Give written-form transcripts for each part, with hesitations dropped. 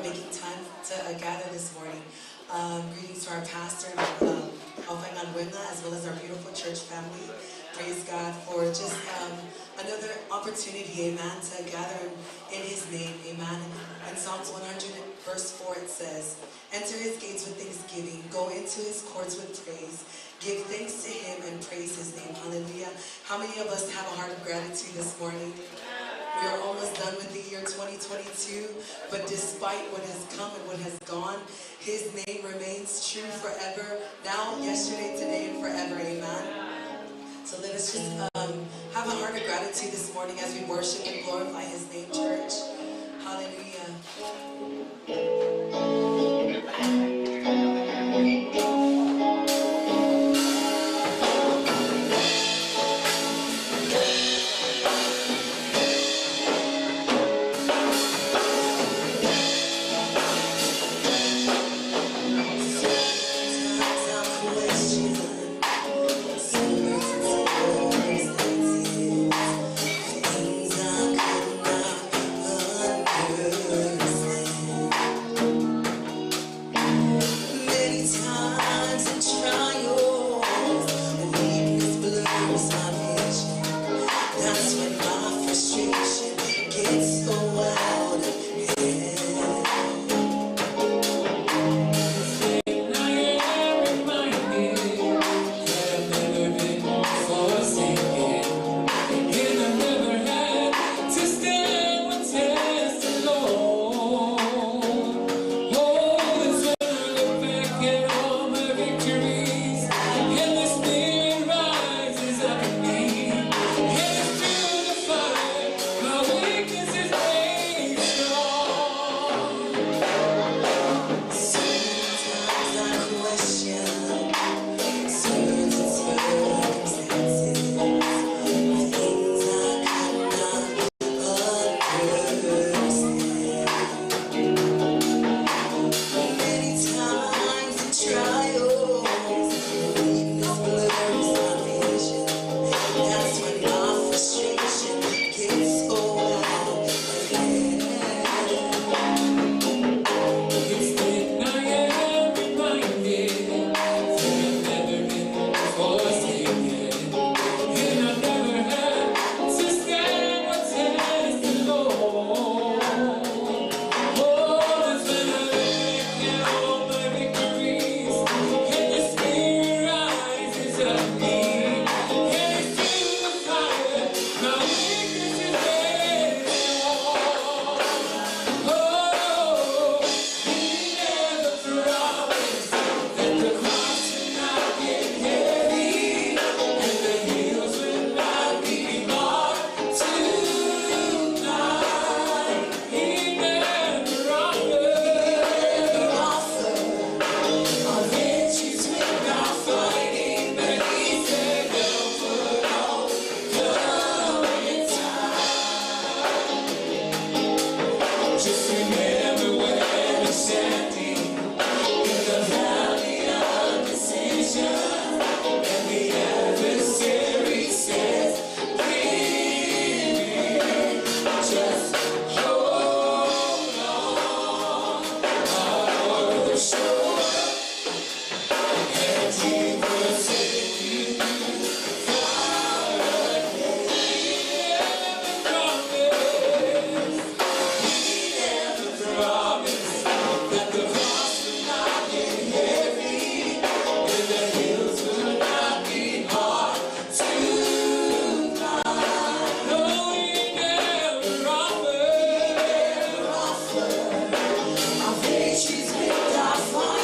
making time to gather this morning. Greetings to our pastor, Aufaigaluega, as well as our beautiful church family. Praise God for just another opportunity, amen, to gather in His name, amen. In Psalms 100, verse 4, it says, "Enter His gates with thanksgiving, go into His courts with praise, give thanks to Him and praise His name." Hallelujah. How many of us have a heart of gratitude this morning? We are almost done with the year 2022, but despite what has come and what has gone, His name remains true forever, now, yesterday, today, and forever. Amen. So let us just have a heart of gratitude this morning as we worship and glorify His name, church. Hallelujah. Sometimes I question circumstances, things I could not understand. Many times in trials, weakness blurs my vision. That's when my frustration gets so out of hand. And I am reminded that I've never been forsaken, and I've never had to stand one test alone. Oh, that's when I look back at all my victories, and the Spirit rises up in me, and it's through the fire my weakness is made strong. Sometimes I question certain circumstances, things I could not understand. Many times in trials, weakness blurs my vision. That's when my frustration gets so out of hand. It's then I am reminded that I've never been forsaken, and I've never had to stand one test alone. Oh, that's when I look back at all my victories, and the Spirit rises up in me, and it's through the fire my weakness is made strong. Oh, He never promised that the cross would not get heavy, and the hills would not be hard to climb. He never offered Offer our victories without fighting, but He said help will all come in time. Just remember where you're standing in the valley of decision, and the adversary says, "Bring it." Just hold on. Our Lord will show up, and He will take you through fire. He never promised. He never promised that the cross would not get heavy and the hills would not be hard to climb. No, He never offered offer our victories without fighting.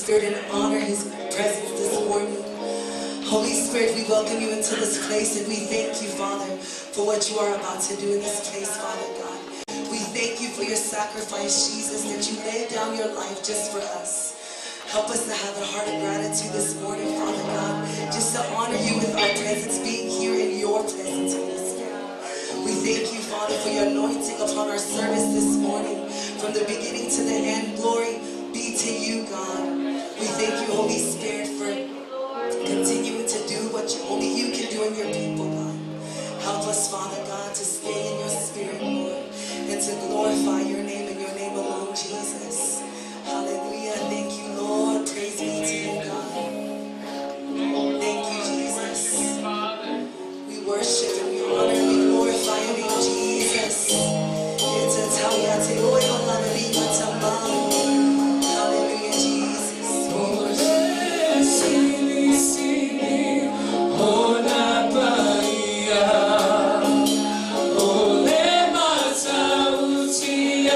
Spirit and honor His presence this morning. Holy Spirit, we welcome you into this place and we thank you, Father, for what you are about to do in this place, Father God. We thank you for your sacrifice, Jesus, that you laid down your life just for us. Help us to have a heart of gratitude this morning, Father God, just to honor you with our presence, being here in your presence, Holy Spirit. We thank you, Father, for your anointing upon our service this morning. From the beginning to the end, glory be to you, God. We thank you, Holy Spirit, for continuing to do what only you can do in your people, God. Help us, Father God, to stay in your spirit, Lord, and to glorify your name and your name alone, Jesus. Hallelujah. Thank you, Lord. Praise be to you, God. Thank you, Jesus. We worship and we honor and we glorify your name, Jesus. Hallelujah, Jesus. Sili sili ona paia, o le matautia.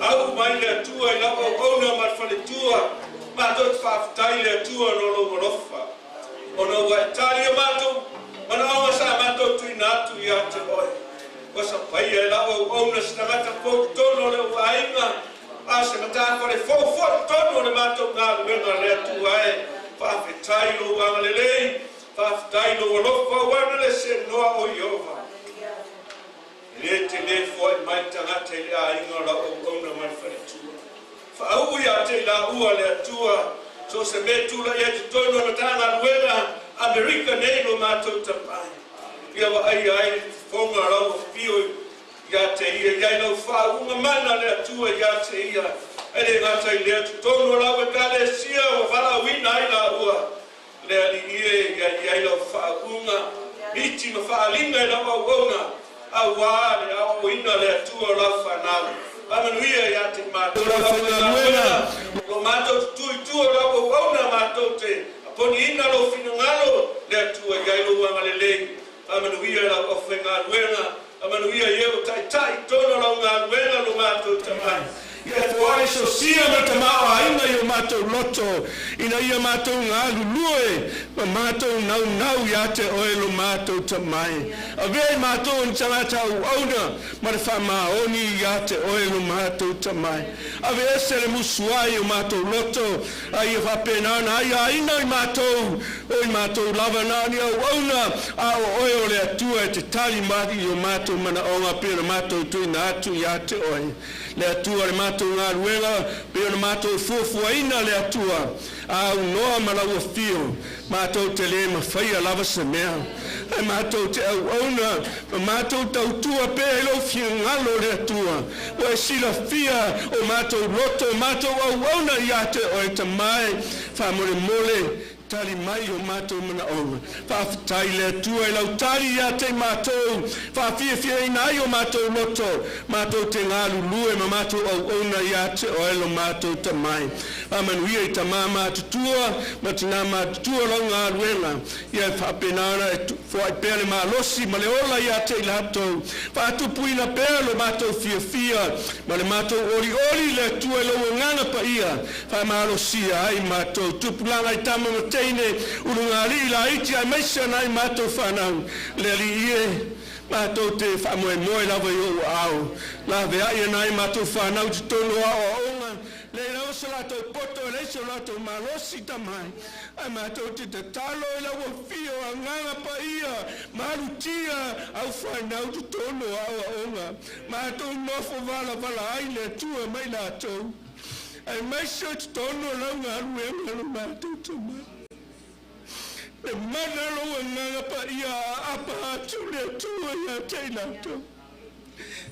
Au mai le Atua i lau auauna ma le faletua, matou te faafetai i le Atua ona o lou alofa, ona ua e tali o matou manaoga sa matou tuuina atu ia te oe. Ua sapaia e lau auauna se tagata fou i totonu o le ou aiga, a o se matafale fou foi i totonu o le matou galuega. Le Atua e, faafetai i lou agalelei, faafetai i lou alofa ua na le seanoa o Ieova. E le tele foai mai le tagata i le aiga o lau auauna ma le faletua. Faauu ia te i laua le Atua, so o se mea e tulai ai totonu o le Matagaluega Amerika nei lo matou Tamai. Ia vaaia ai le fofoga o lau afio ia te ia, i ai lau faauuga mana le Atua ia te ia. E le gata i lea totonu o lau Ekalesia ua valaauina ai laua, le Alii e, ia i ai lau faauuga, miti ma faaaliga i lau auauna, auā le aoaoina le Atua o lau fanau. Faamanuia ia te matou lau aufaigaluega, lo matou tutū i tua o lau auauna, matou te aponiina lou finagalo, le Atua, i ai lou agalelei. Faamanuia i lau aufaigaluega, faamanuia i e o taitai i totonu o lau galuega lo matou Tamai. Ia foai sosia ma le tamaoaiga i o matou loto, ina ia matou galulue ma matou naunau ia te oe lo matou Tamai. Avea i matou o ni tagata auauna ma le faamaoni ia te oe lo matou Tamai. Aveese le musu ai o matou loto, a ia faapena ona aiaina i matou, o i matou lava na o ni auauna, a o oe o le Atua e te tali mai i o matou manaoga pei ona matou tuuina atu ia te oe. Le Atua le matou galuega pei ona matou fuafuaina le Atua, a aunoa ma lau afio, matou te lē mafaia lava se mea. Ae matou te auauna ma matou tautua pea i lou finagalo le Atua. Ua e silafia o matou loto, matou auauna ia te oe Tamai, faamolemole, tali mai o matou manaoga. Faafetai le Atua i lau tali ia te i matou, faafiafiaina ai o matou loto, matou te galulue ma matou auauna ia te oe lo matou Tamai. Faamanuia i tamā matutua ma tinā matutua lau galuega, ia e faapena ona e foai pea le malosi ma le ola ia te i latou. Faatupuina pea lo matou fiafia ma le matou olioli le Atua i lou Agaga Paia, faamalosia ai matou tupulaga i tama ma teine, ulugalii laiti aemaise nai matou fanau. Le Alii e, matou te faamoemoe lava i ou aao, laveai nai matou fanau i totonu o aoaoga, leai lava so latou poto e leai so latou malosi Tamai, ae matou te tatalo i lau afio Agaga Paia, malutia au fanau i totonu o aoaoga, matou nofo valavala ai le Atua mai latou, aemaise o totonu o lau galuega lo matou Tamai. Le mana lou Agaga Paia aapa atu le Atua ia te i latou.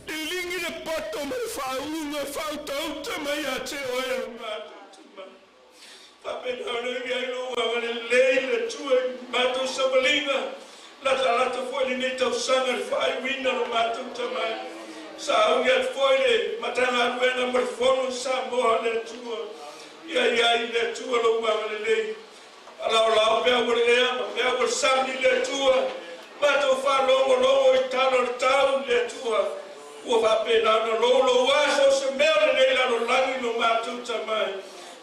Liligi le poto ma le faauuga faautauta mai ia te oe lo matou Tamai. Faapena ona i ai lou agalelei le Atua i matou savaliga, latalata foi lenei tausaga le faaiuina lo matou Tamai. Saaugi atu foi le Matagaluega ma le Fono i Samoa le Atua. Ia i ai le Atua lou agalelei. Alaolao peau o le ea ma peau o le sami le Atua. Matou faalogologo i tala o le tau le Atua. Ua faapena ona loulou aso o se mea lenei lalolagi lo matou Tamai.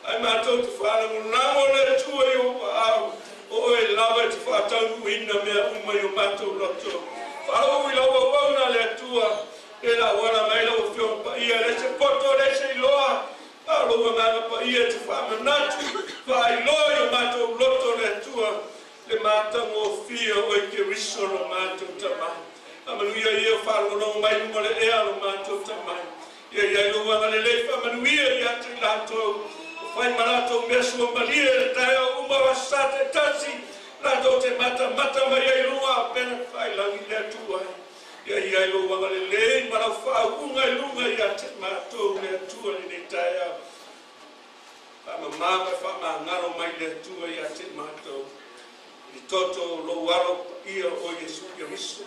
Ae matou te faalagolago le Atua i ou aao, o oe lava e te faataunuuina mea uma i o matou loto. Faauu i lau auauna le Atua, le lauala mai lau Afioga Paia, le se poto, le se iloa, a o lou Agaga Paia e te faamanatu, faailoa i o matou loto le Atua, le matagofie o oe Keriso lo matou Tamai. Faamanuia ia o faalogologo mai luma le ea lo matou Tamai. Ia i ai lou agalelei faamanuia ia te i latou, o fai ma latou mea suamalie le taeao uma o aso sa taitasi, latou te matamata mai ai luga o pena failagi le Atua. Ia i ai lou agalelei ma lau faauuga i luga ia te matou le Atua lenei taeao. Faamamā ma faamagalo mai le Atua ia te matou. I le toto o lou alo paia o Iesu Keriso.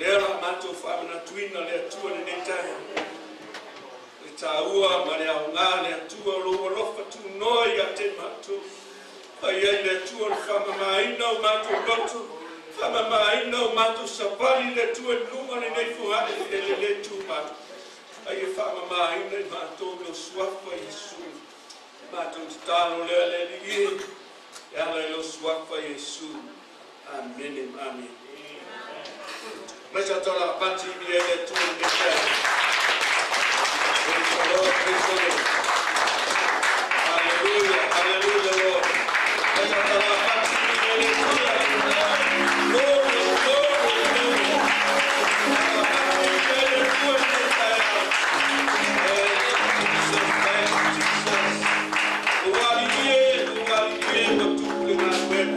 Lea la matou faamanatuina le Atua lenei taeao. Le tāua ma le aogā le Atua o lou alofa tunoa ia te matou. Fai ai le Atua le faamamaina o matou loto, faamamaina o matou savali le Atua i luga lenei fogae e le tumau. Ai e whaamamaina i mātou lo suafa Iesu. Mātou te tālo lea le li e. E ala i lo suafa Iesu. Amen. Amen. Praise the Lord. Pati mi e le tu le te. Praise the Lord. Praise the Lord. Hallelujah. Hallelujah, Lord. Praise the Lord. Pati mi e le tu. Glory, glory, glory. Pati mi e le tu le te. Jesus, thank you, Jesus. Uwali e, matupu ngā wena.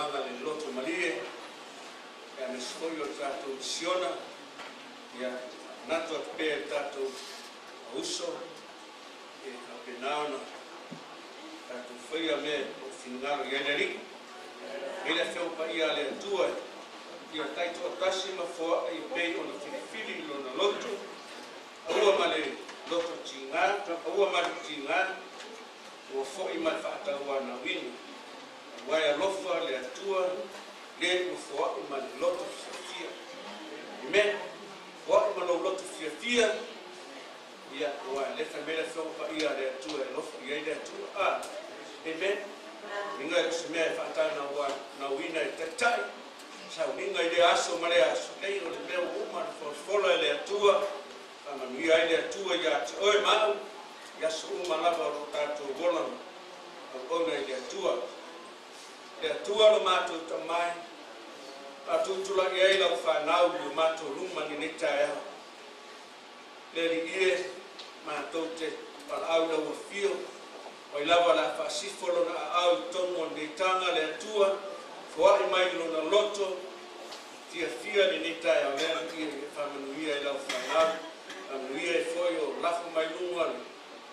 tulaga le loto malie, e aemaise foi o le tatou misiona, ia manatu atu pea i le tatou auso, e faapena ona tatou faia mea o lo o finagalo i ai le Alii. E i ai le Afioga Paia a le Atua ia taitoatasi ma foai e pei ona filifili i lona loto, aua ma le loto tiga, aua ma le tiga, ua foi ma le faatauanauina. Aua e alofa le Atua le ua foai ma le loto fiafia. Amen. Foai ma lou loto fiafia, ia, aua e le fai mai le Afioga Paia a le Atua e alofa i ai le Atua. Ah, amen. Uiga e le o se mea e faatauanauina e taitai, sauniga i lea aso ma lea aso, leai o le mea ua uma ona folafola e le Atua, faamanuia ai le Atua ia te oe ma au, i aso uma lava o lo tatou ola ma auauna i le Atua. Le Atua lo matou Tamai, faatutula'i ai lau fanau i o matou luma i lenei taeao. Le Alii e, matou te valaau i lau afio, o ai lava o le a faasifo lona aao i totonu o lenei taga, le Atua, foai mai i lona loto, fiafia i lenei taeao, le Alii e, e faamanuia i lau fanau, faamanuia ai foi o lafo mai luga le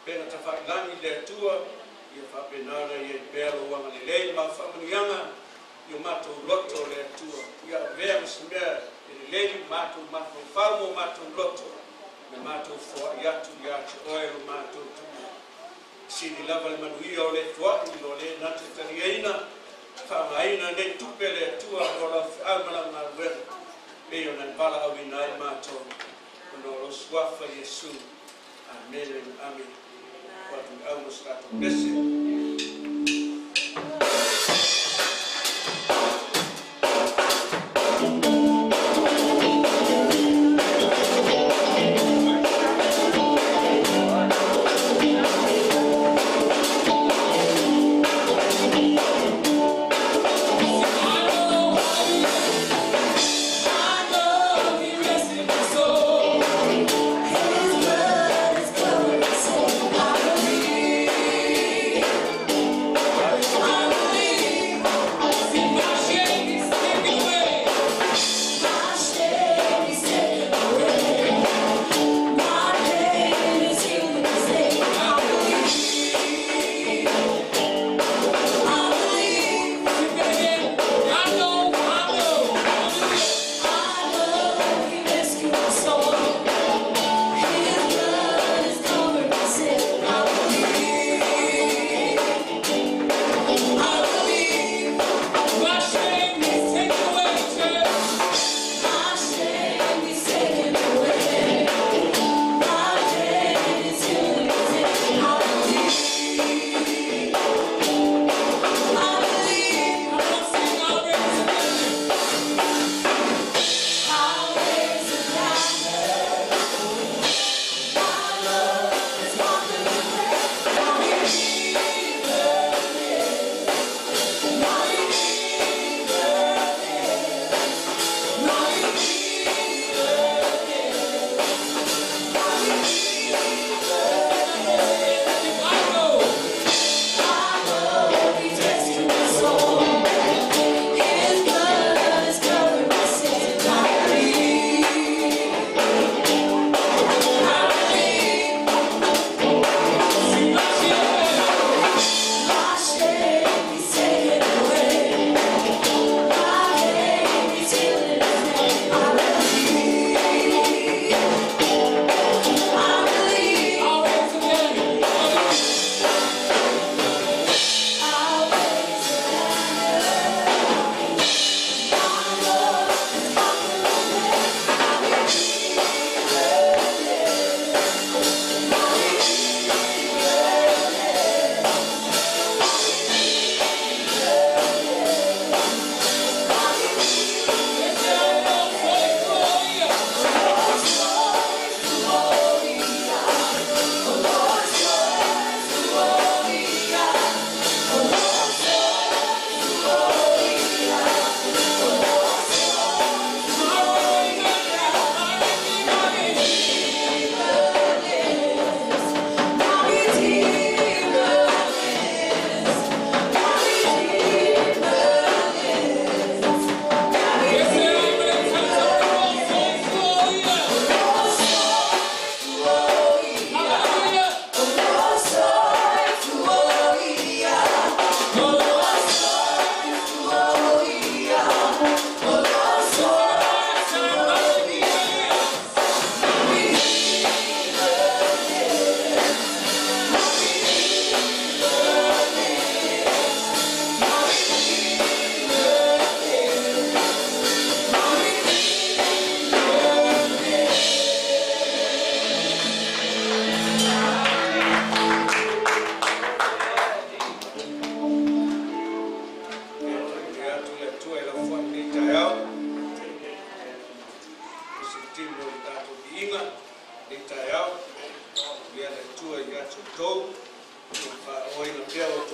upega tafailagi i le Atua, ia faapena ona i ai pea lou agalelei ma au faamanuiaga i o matou loto, le Atua. Ia avea ma se mea e lelei matou mafaufau ma o matou loto, na matou foai atu ia te oe lo matou Tama. Sili lava le manuia o le foai i lo le na te taliaina, faaaogaina nei tupe, le Atua, mo lau feau ma lau galuega, pei ona e valaauina ai matou, ona o lou suafa Iesu. Amene ma amene. Ua atu i le au mo se tatou pese. I know I know He rested my soul. His blood is covered my soul. I believe.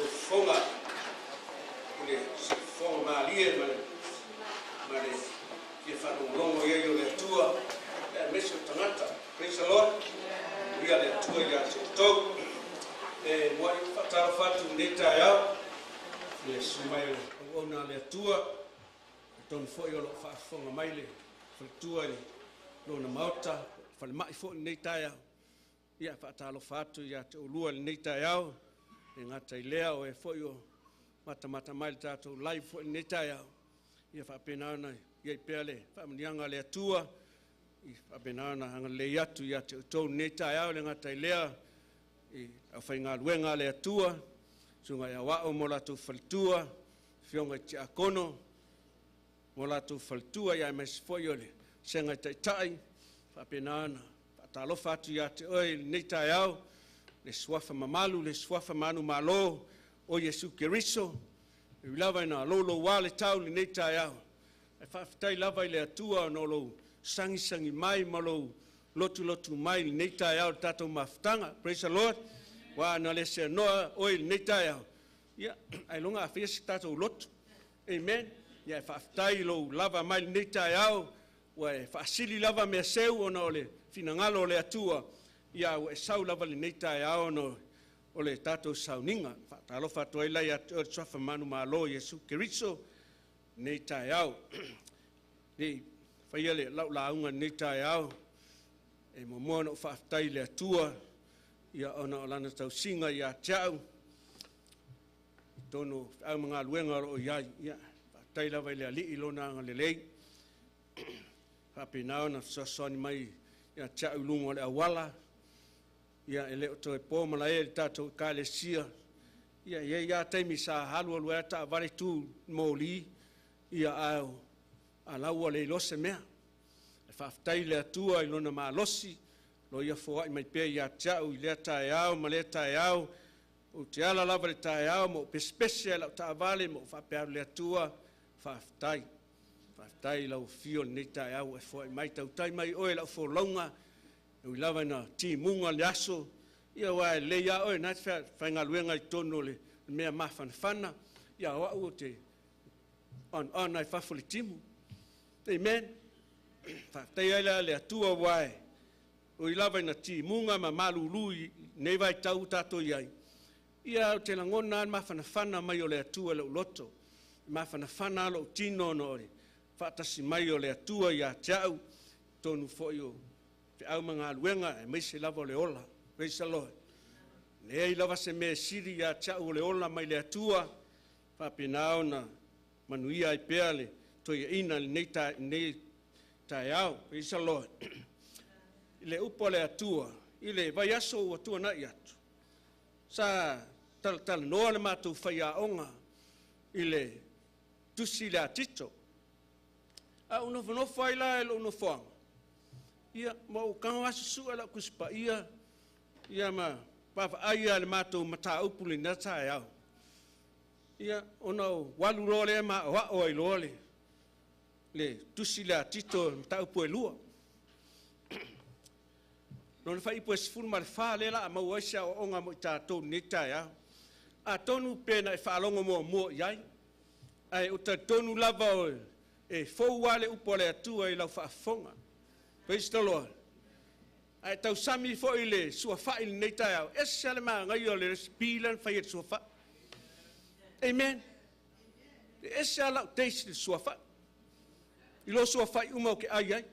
outou fofoga i le siufofoga malie ma le ma le fia faalogologo i ai o le Atua aemaise o tagata. Praise the Lord. Manuia le Atua ia te outou. E muai faatalofa atu i lenei taeao i le susu mai o auauna a le Atua, talitonu foi o lo o faafofoga mai le faletua i lona maota, falemai foi i lenei taeao. Ia, faatalofa atu ia te oulua i lenei taeao, e gata i lea o e foi o matamata mai le tatou live foi i lenei taeao. Ia faapena ona i ai pea le faamanuiaga a le Atua, i faapena ona agalelei atu ia te outou i lenei taeao. Le gata i lea i aufaigaluega a le Atua, susuga i aoao mo latou faletua, afioga i tiakono mo latou faletua, ia aemaise foi o le vasega i taitai, faapena ona faatalofa atu ia te oe i lenei taeao, le suafa mamalu, le suafa manumalo o Iesu Keriso. E ui lava ina louloua le tau i lenei taeao, ae faafetai lava i le Atua ona o lou sagisagi mai ma lou lotulotu mai i lenei taeao i le tatou mafutaga. Praise the Lord. Ua na le seanoa oe i lenei taeao, ia, ailoga a faia se tatou lotu. Amen. Ia, e faafetai i lou lava mai lenei taeao, ua e faasili lava mea seu ona o le finagalo o le Atua, ia ua e sau lava lenei taeao ona o le tatou sauniga. Faatalofa atu ai la ia te oe le suafa manumalo Iesu Keriso lenei taeao. Nei faia le lau lauga lenei taeao, e muamua ona ou faafetai i le Atua, ia ona o lana tausiga ia te au, i totonu o feau ma galuega o lo o i ai. Ia, faafetai lava i le Alii i lona agalelei, faapena ona fesoasoani mai ia te au i luga o le auala. Ia, e le o toe po malae i le tatou Ekalesia. Ia, e i ai lava taimi sa alu alu ai lava taavale tu moli, ia ae a la ua le iloa se mea. E faafetai i le Atua i lona malosi, lo ia foai mai pea ia te au i lea taeao ma lea taeao. Ou te ala lava i le taeao ma ou pesepese ai lau taavale ma ou faapea atu, le Atua, faafetai. Faafetai i lau afio i lenei taeao ua e foai mai, tautai mai oe i lau folauga, e ui lava ina timuga le aso, ia aua e lelei lava oe na te faigaluega i totonu o le mea mafanafana, ia o au ou te on ai fafo i le timu. Amen. Faafetai ai la le Atua ua e ui lava ina timuga ma malulu i nei vaitau ua tatou i ai, ia ou te lagona lava le mafanafana mai o le Atua i lou loto, mafanafana lava lou tino ona o le faatasi mai o le Atua ia te au, totonu foi o feau ma galuega, aemaise lava o le ola. Praise the Lord. Leai lava se mea e sili ia te au o le ola mai le Atua, faapena ona manuia ai pea le toeaina lenei taeao. Praise the Lord. I le upu a le Atua, i le vaiaso ua tuanai atu, sa talatalanoa le matou faiaoga i le tusi le a Tito. A ou nofonofo ai la i lou nofoaga, ia, ma ou tago lava susue lau Tusi Paia, ia ma vaavaai lava i le matou mataupu i lena taeao. Ia, ona ou alu loa lea ma aoao ai loa le tusi le a Tito mataupu e lua. Lona fuaiupu e 14 lea la a maua ai se aoaoga mo i tatou i lenei taeao. Atonu pe na e faalogo muamua i ai, ae ou talitonu lava e fou lava le upu a le Atua i lau faafofoga. Praise the Lord. Ae tausami foi le suafai i lenei taeao, ese le manaia o le recipe lea na fai e le suafai. Amen. E ese lava lau taste i le suafai. I lo suafai uma o ke ai ai.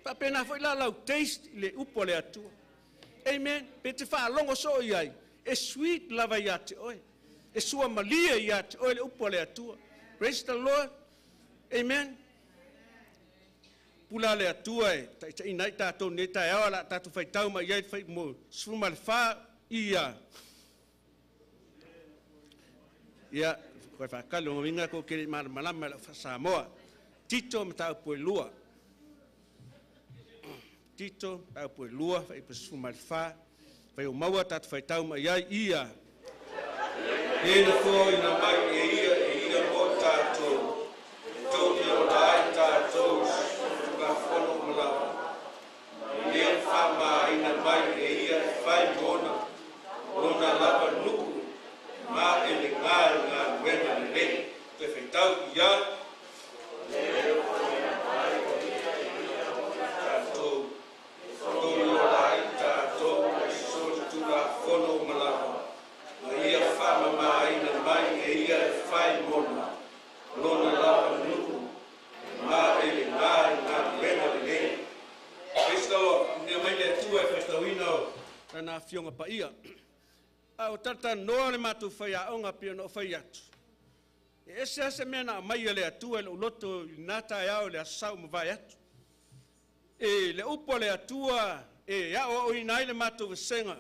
Faapena foi la lau taste i le upu a le Atua. Amen. Pe te faalogo soo i ai, e sweet lava ia te oe. E suamalie ia te oe le upu a le Atua. Praise the Lord. Amen. Pula le Atua e taitaiina ai tatou nei taeao, la tatou faitau mai ai fai mo 14 ia. Ia, koe whakali o winga ko kere malamalama lau Samoa. Tito mataupu e lua. Tito mataupu e lua, fuaiupu 14. Fai o maua tatou faitau mai ai ia. E na foaiina mai e ia e ia mo tatou. Tou te ola ai tatou tulafono uma lava. Lea na faamamaina mai e ia e fai mona, lona lava nuu. Maʻelegā i galuega lelei. Toe faitau ia tatou togi ola ai tatou mai solitulafono uma lava, ma ia faamamāina mai e ia e fai mona lona lava nuu maʻelegā i galuega lelei. Praise the Lord. Mea mai le Atua e faitauina o lana afioga paia. A o talatalanoa le matou faiaoga pei ona ou fai atu. E ese lava se mea na aumai e le Atua i lou loto i lena taeao i le aso Sa ua mavae atu. E le upu a le Atua e aoaoina ai le matou vasega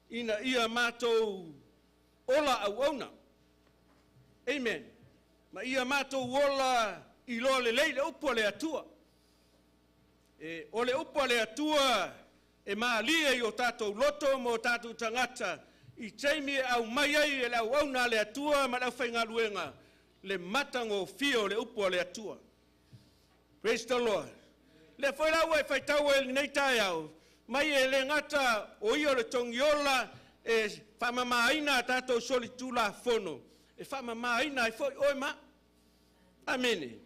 ina ia matou ola auauna. Amen. Ma ia matou ola iloa lelei le upu a le Atua. E, o le upu a le Atua e malie i o tatou loto ma o tatou tagata i taimi e aumai ai e le auauna a le Atua ma le aufaigaluega le matagofie o le upu a le Atua. Praise the Lord. Lea foi la ua e faitau ai i lenei taeao, mai e le gata o ia o le togiola e faamamaina a tatou solitulafono, e faamamaina ai foi oe ma au. Amene.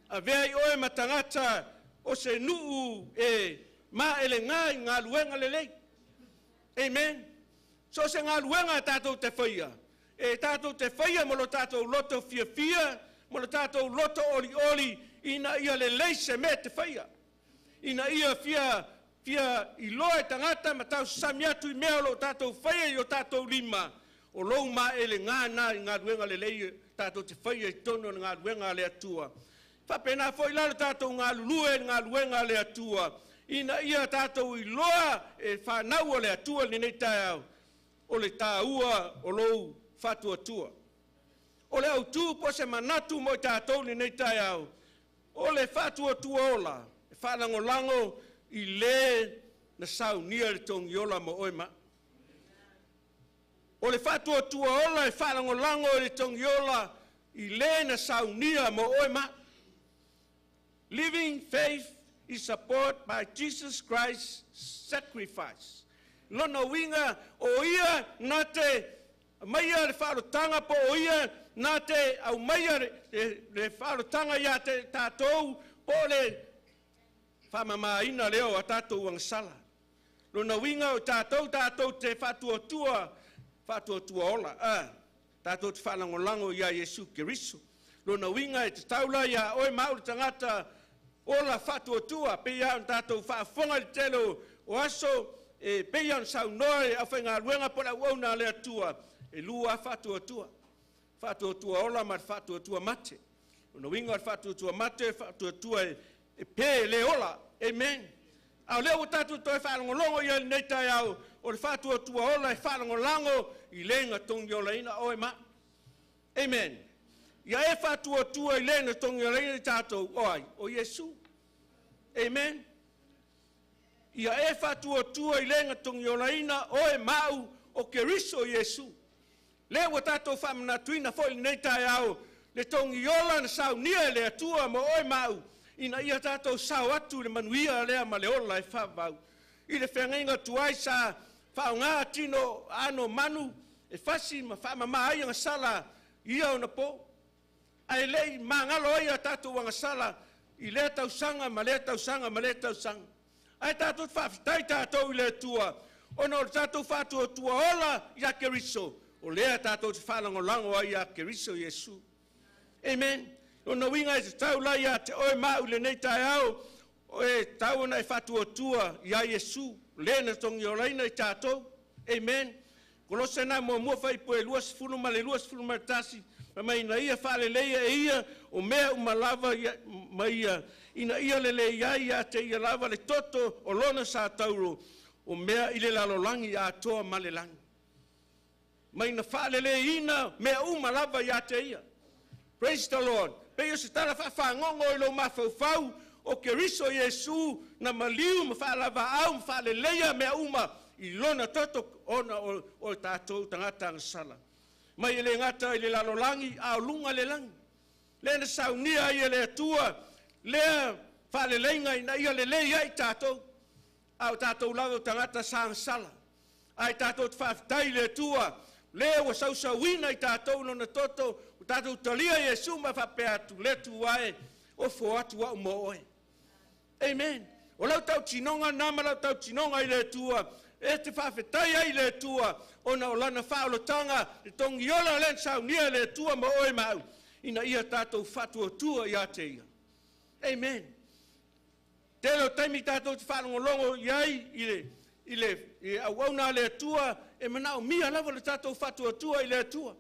Avea ai oe ma tagata o se nuu e maelega i galuega lelei. Amen. So o se galuega a tatou te faia, e tatou te faia mo lo tatou loto fiafia, mo lo tatou loto olioli, ina ia lelei se mea te faia. Ina ia fia fia iloa e tagata ma tausasami atu i mea o lo tatou faia i o tatou lima, o lou maelega na i galuega lelei tatou te faia i totonu o le galuega a le Atua. Faapena foi la le tatou galulue i le galuega a le Atua, ina ia tatou iloa e fanau o le Atua i lenei taeao, o le taua o lou faatuatua. O le autu po o se manatu mo i tatou i lenei taeao, o le faatuatua ola e faalagolago i le na saunia le togiola mo oe ma au. O le faatuatua ola e faalagolago i le togiola i le na saunia mo oe ma au. Living faith is support by Jesus Christ's sacrifice. Lona uiga o ia na te aumaia le faaolotaga po o ia na te aumaia le faaolotaga ia te tatou po o le faamamaina lea o a tatou agasala. Lona uiga o tatou tatou te faatuatua faatuatua ola a tatou te faalagolago ia Iesu Keriso. Lona uiga e tatau la ia oe ma au le tagata ola faatuatua pei lava ona tatou faafofoga i le tele o aso e pei ona saunoa e aufaigaluega po o le auauna a le Atua, e lua lava faatuatua, faatuatua ola ma le faatuatua mate. Lona uiga o le faatuatua mate, faatuatua e pe le ola. Amen. A o lea ua tatou toe faalogologo i ai i lenei taeao, o le faatuatua ola e faalagolago i le na togiolaina oe ma au. Amen. Ia e faatuatua i le na togiolaina i tatou, o ai? O Iesu. Amen. Ia e faatuatua i le na togiolaina oe ma au, o Keriso Iesu. Lea ua tatou faamanatuina foi i lenei taeao le togiola na saunia e le Atua mo oe ma au, ina ia tatou sao atu i le manuia lea ma le ola e faavavau. I le feagaiga tuai sa faaaoga tino aano o manu e fasi ma faamama ai agasala i ia ona po. Ae le i magalo ai a tatou agasala i lea tausaga ma lea tausaga ma lea tausaga. Ae tatou te faafetai tatou i le Atua, ona o le tatou faatuatua ola ia Keriso, o lea tatou te faalagolago ai ia Keriso Iesu. Amen. Lona uiga e tatau la ia te oe ma au i lenei taeao, e tatau ona e faatuatua ia Iesu, le na togiolaina i tatou. Amen. Kolose na muamua fuaiupu e 20 ma le 21, fai mai ina ia faaleleia e ia o mea uma lava ia, ma ia, ina ia lelei ai ia te ia lava le toto o lona satauro o mea i le lalolagi atoa ma le lagi. Mai na faaleleiina mea uma lava ia te ia. Praise the Lord. Pei o se tala faafagogo i lou mafaufau o Keriso Iesu na maliu ma faalavaau ma faaleleia mea uma i lona toto ona o tatou tagata agasala. Mai e le gata i le lalolagi a o luga le lagi. Lea na saunia ai e le Atua lea faaleleiga ina ia lelei ai tatou. A o tatou lava o tagata sa agasala. Ae tatou te faafetai i le Atua Le ua sausauina i tatou lona toto, ua tatou talia Iesu ma faapea atu, le tu ae, ofo atu au mo oe. Amen. O lau tautinoga na ma lau tautinoga i le Atua, e te faafetai ai i le Atua, ona o lana faaolotaga, le togiola lea na saunia e le Atua ma oe ma au, ina ia tatou faatuatua ia te ia. Amen. Tele o taimi tatou te faalogologo i ai i le auauna a le Atua, e manaomia lava le tatou faatuatua i le Atua.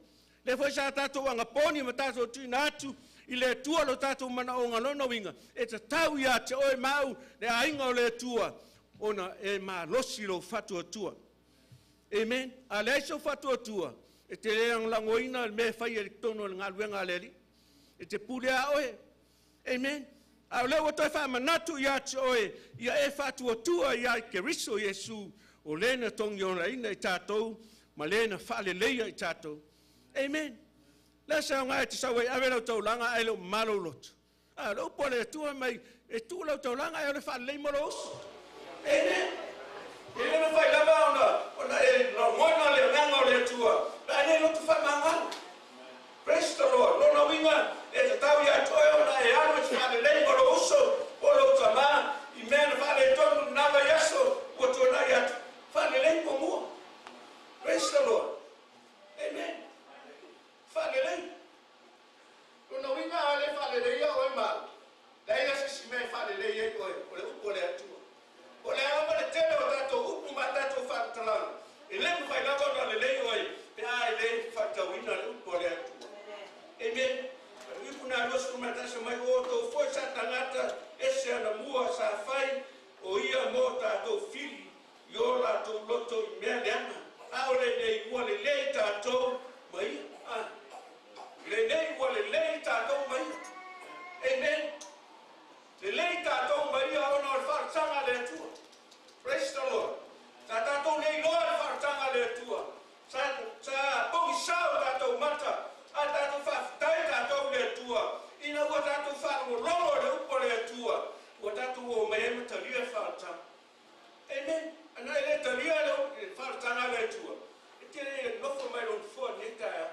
Lea foi sa tatou agaponi ma tatou tuuina atu i le Atua lo tatou manaoga lona uiga, e tatau ia te oe ma au le aiga o le Atua, ona e malosi lou faatuatua. Amen. A leai sou faatuatua, e te le lagolagoina le mea e fai i totonu o le galuega a le Alii. E te pule a oe. Amen. A o lea ua toe faamanatu ia te oe, ia e faatuatua ia Keriso Iesu, o le na togiolaina i tatou, ma le na faaleleia i tatou. Amen. Le se aoga e te sau ai ave lau taulaga ae le o mamalo loto. A le upu a le Atua mai, e tuu lau taulaga ae o le faalelei mo lou uso. Amen. E le mafai lava ona e lagona le agaga o le Atua, pe a le loto faamagalo. Praise the Lord. Lona uiga e tatau ia te oe ona e alu e te faalelei mo lou uso po o lou tamā i mea na faaletonu lena vaiaso ua tuanai atu. Faalelei muamua. Praise the Lord. Amen. Faalelei. Lona uiga a le faaleleia oe ma au, leai la se isi mea e faalelei ai oe, o le upu a le Atua. O le a lava le tele o tatou upu ma tatou faamatalaga, e le mafai lava ona lelei oe pe a e le faitauina le upu a le Atua. Amen. Ipu na 21 mai o outou foi sa tagata ese anamua sa fai o ia mo tatou fili i o latou loto i mea leaga. A o lenei ua lelei tatou ma ia. Lenei ua lelei tatou ma ia. Amen. Lelei tatou ma ia ona o le faaolotaga a le Atua. Praise the Lord. Sa tatou le iloa le faaolotaga a le Atua. Sa pogisa o tatou mata, a tatou faafetai tatou i le Atua, ina ua tatou faalogologo i le upu a le Atua, ua tatou o mai ai ma talia le faaolotaga. Amen. Ana e le talia le faaolotaga a le Atua, e te le nofo mai lona nofoa i lenei taeao.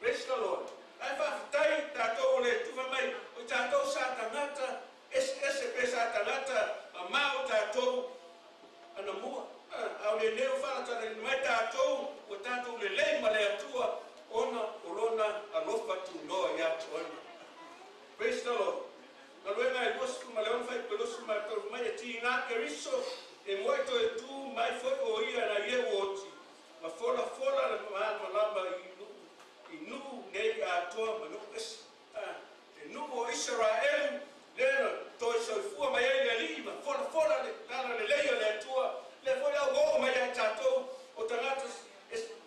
Praise the Lord. Ae faafetai tatou o le tufa mai, o tatou sa tagata eseese pe sa tagata mamao tatou anamua. A o lenei o faalatalaina mai tatou, ua tatou lelei ma le Atua, ona o lona alofa tunoa ia te oe. Praise the Lord. Galuega e 26 fai mai e tiga Keriso e moe toe tu mai foi o ia na ie oti ma fola fola le malamalama i nuu nei atoa ma nuu ese. Te nuu o Israelu le na toe soifua mai ai le Alii ma fola fola le tala lelei o le Atua. Le foi au oo mai ai tatou o tagata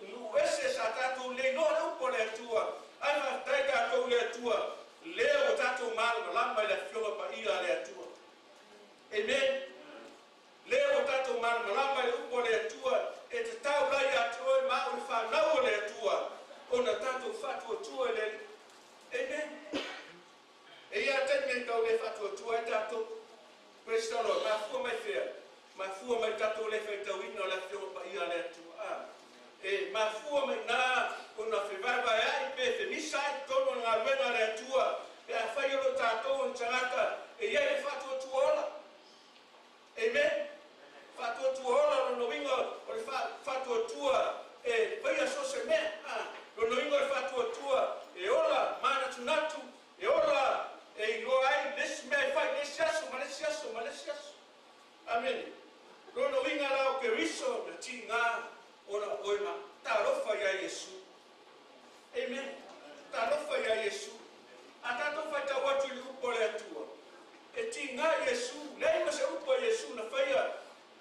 nuu ese sa tatou le iloa le upu o le Atua. Ai faafetai tatou le Atua, lea ua tatou malamalama i le afioga paia a le Atua. Amen. Lea ua tatou malamalama i le upu o le Atua, e tatau lai ia te oe ma au le fanau o le Atua, ona tatou faatuatua i le Alii. Amen. E ia taimi e tau le faatuatua ai tatou. Praise the Lord. Mafua mai fea? Mafua mai tatou le faitauina o le afioga paia a le Atua. E mafua mai nā ona fevaevaeai pe femisa ai totonu o le galuega a le Atua, pe a fai o lo tatou o ni tagata e iai le faatuatua ola. Amen. Faatuatua ola lona uiga o le faatuatua e faia so se mea. Lona uiga o le faatuatua e ola manatunatu, e ola e iloa ai le isi mea e fai le isi aso ma le isi aso ma le isi aso. Amen. Lona uiga la o Keriso na tiga ona oe ma talofa ia Iesu. Amen. Talofa ia Iesu. A tatou faitau atu i le upu a le Atua, e tiga Iesu, leai ma se upu a Iesu na faia,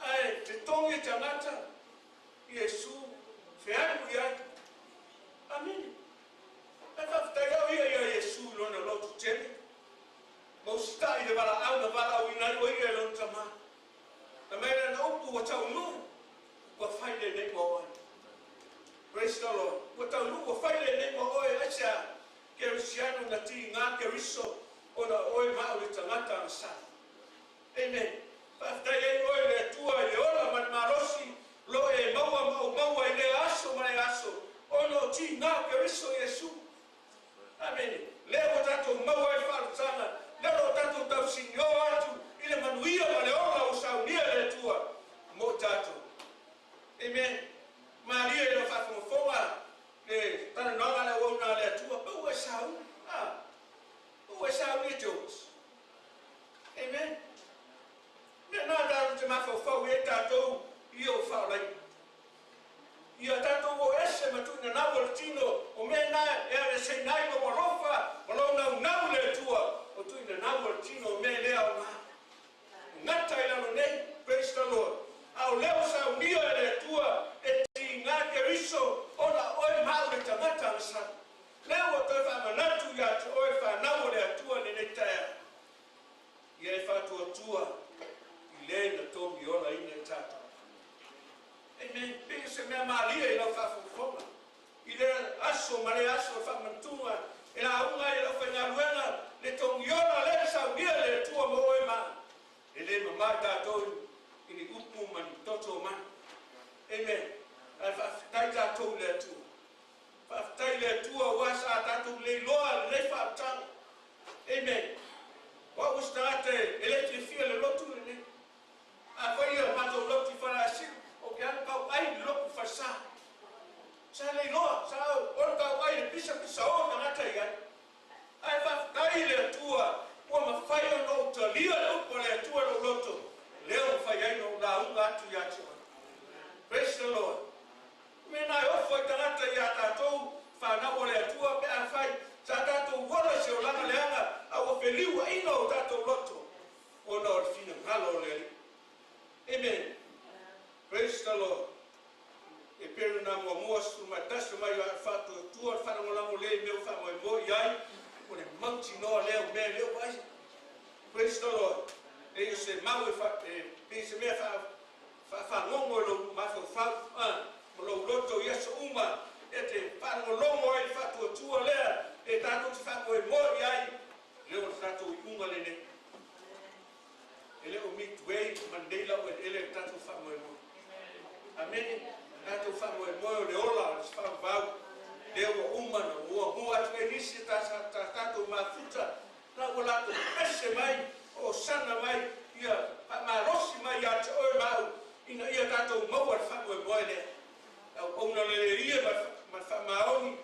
ae te togi e tagata Iesu fealu i ai. Amen. Ae faafetai au ia ia Iesu i lona loto tele. Ma usitai le valaau na valaauina ai o ia e lona tamā. Na mai lana upu ua taunuu, ua fai lenei ma oe. Praise the Lord. Ua taunuu ua fai lenei ma oe, aisea Kerisiano na tiga Keriso ona oe ma au le tagata agasala. Amen. Faafetai ai oe le Atua i le ola ma le malosi lo e maua ma ou maua i lea aso ma lea aso. Ona o tigā o Keriso Iesu. Amene. Lea ua tatou maua ai le faalutaga, lea o lo o tatou tausinioa atu i le manuia ma le ola ua saunia e le Atua mo i tatou. Amen. Malie i lau faafogafoga le talanoaga a le auauna a le Atua, pau e sauni, a, pau e sauni e te oti. Amen. Mea na tatou te mafaufau i ai tatou ia ua faaolaina. Ia tatou o ese ma tuuina nau o le tino, o mea na e aveeseina ai lou alofa ma lou naunau i le Atua, o tuuina nau o le tino, o mea e le aoga. Gata i lalo nei, praise the Lord. A o lea ua saunia e le Atua e tiga Keriso ona oe ma au le tagata agasala. Lea ua toe faamanatu ia te oe fanau o le Atua lenei taeao. Ia e faatuatua i le na togiolaina i tatou. Amen. Pe se mea malie i lau faafogafoga. I le aso ma le aso e faamanatuga e lauga i lau faigaluega le togiola lea saunia e le Atua mo oe ma. E le mamā i tatou i ni upu ma ni toto o mana. Amen. Ae faafetai tatou i le Atua. Faafetai i le Atua ua sa tatou leiloa lenei faautaga. Amen. O au o se tagata e le fiafia le lotu lenei. Afai ia matou lotu i Faleasiu, o ke alu tauai i le lotu Falesa. Sa leiloa, sa olu tauai le pisapisa o tagata i ai. Ae faafetai i le Atua ua mafai ona ou talia le upu a le Atua i lou loto, lea ua mafai ai ona ou lauga atu ia te oe. Praise the Lord. Mea na e ofo ai tagata ia tatou fanau o le Atua pe afai sa tatou ola i se olaga leaga a ua feliuaina o tatou loto ona o le finagalo o le Alii. Amen. Praise the Lord. E pei na muamua 11 mai o faatuatua le faalagolago le i mea ua faamoemoe i ai o le mautinoa lea o mea e le o vaaia. Praise the Lord. E o se mau e pei se mea faafagogo i lou mafaufau ma lou loto i aso uma e te faalogologo ai le faatuatua lea e tatou te faamoemoe i ai lea o le tatou iuga lenei. E le o midway ma lenei lau eleele le tatou faamoemoe. Amene. Tatou faamoemoe o le ola o le faavavau lea ua uma na muamua atu ai nisi e tatou mafuta la ua latou pese mai o sana mai ia faamalosi mai ia te oe ma au ina ia tatou maua le faamoemoe lea. Auauna le ia ma le faamaoni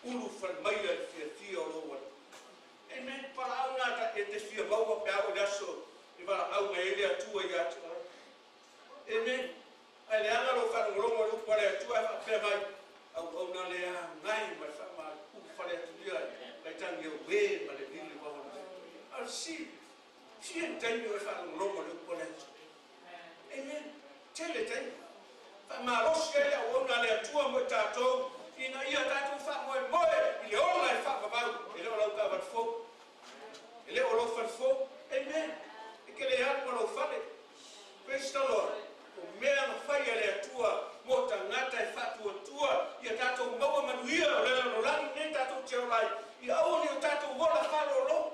ulu falemaia le fiafia o lou Alii. Amen. Valaau na e te fia maua pe a oo i le aso e valaau mai ai le Atua ia te oe. Amen. Ae leaga lou faalogologo i le upu a le Atua e faapea mai, auauna le agai ma le faamaulufale atu ia e tagi auē ma le lili vaoa. A o le fesili, fia ni taimi o e faalogologo i le upu a le Atua? Amen. Tele taimi. Faamalosi ai le auauna a le Atua mo i tatou ina ia tatou faamoemoe i le ola e faavavau e le o lau taavale fou. E le o lou fale fou. Amen. E ke le alu ma lou fale. Praise the Lord. O mea na fai e le Atua mo tagata e faatuatua ia tatou maua manuia o le lalolagi nei tatou te ola ai. Ia aua ne i o tatou ola faalolo.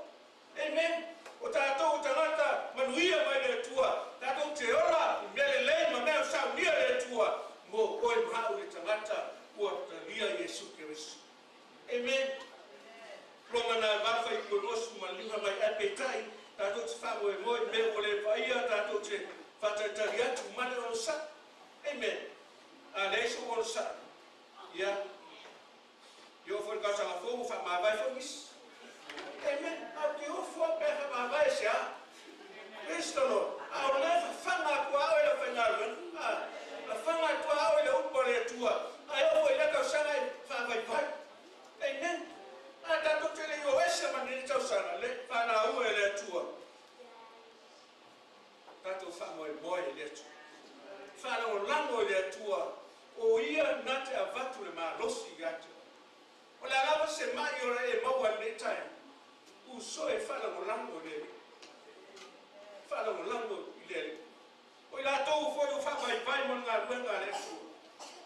Amen. O tatou o tagata manuia mai le Atua. Tatou te ola i mea lelei ma mea o saunia e le Atua mo oe ma au le tagata ua talia Iesu Keriso. Amen. Roma na 8 fuaiupu 25 mai ae peitai tatou te faamoemoe i mea ua le vaaia tatou te faatalitali atu ma le onosai. Amen. A leai sou onosai. Ia. E oo foi i le tausaga fou ua faamavae foi nisi. Amen. A o te ofo lava pe a faamavae se a. Praise the Lord. A o lea fafaga atu a oe lau faigaluega. Fafaga atu a oe le upu a le Atua. A e oo foi i lea tausaga e faavaivai. Amen. A tatou te le i o ese ma lenei tausaga le faalaua e le Atua. Tatou faamoemoe i le Atua. Faalagolago i le Atua o ia na te avatu le malosi ia te oe. O le a lava se mai o le e maua i lenei taeao. Uso e faalagolago i le Alii. Faalagolago i le Alii. O i latou foi o faavaivai mo le galuega a le Atua.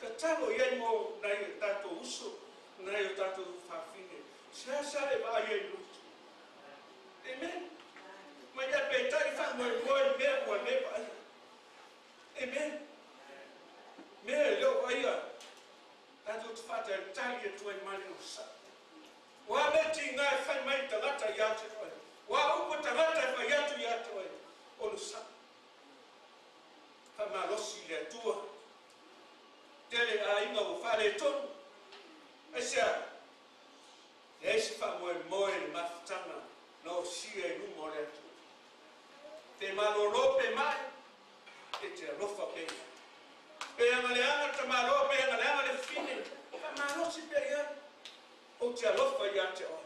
Tatalo i ai mo nai o tatou uso, nai o tatou fafine. Seasea e vaai ai lotu. Amen. Ma ia peitai faamoemoe i mea ua le vaaia. Amen. Mea e le o vaaia. Tatou te faatalitali. leai se faamoemoe i le mafutaga na osia i luma o le Atua. Pe malōlō pe ma'i, e te alofa pea i ai. Pe agaleaga le tamaloa pe agaleaga le fafine, faamalosi pea i ai. Ou te alofa ia te oe.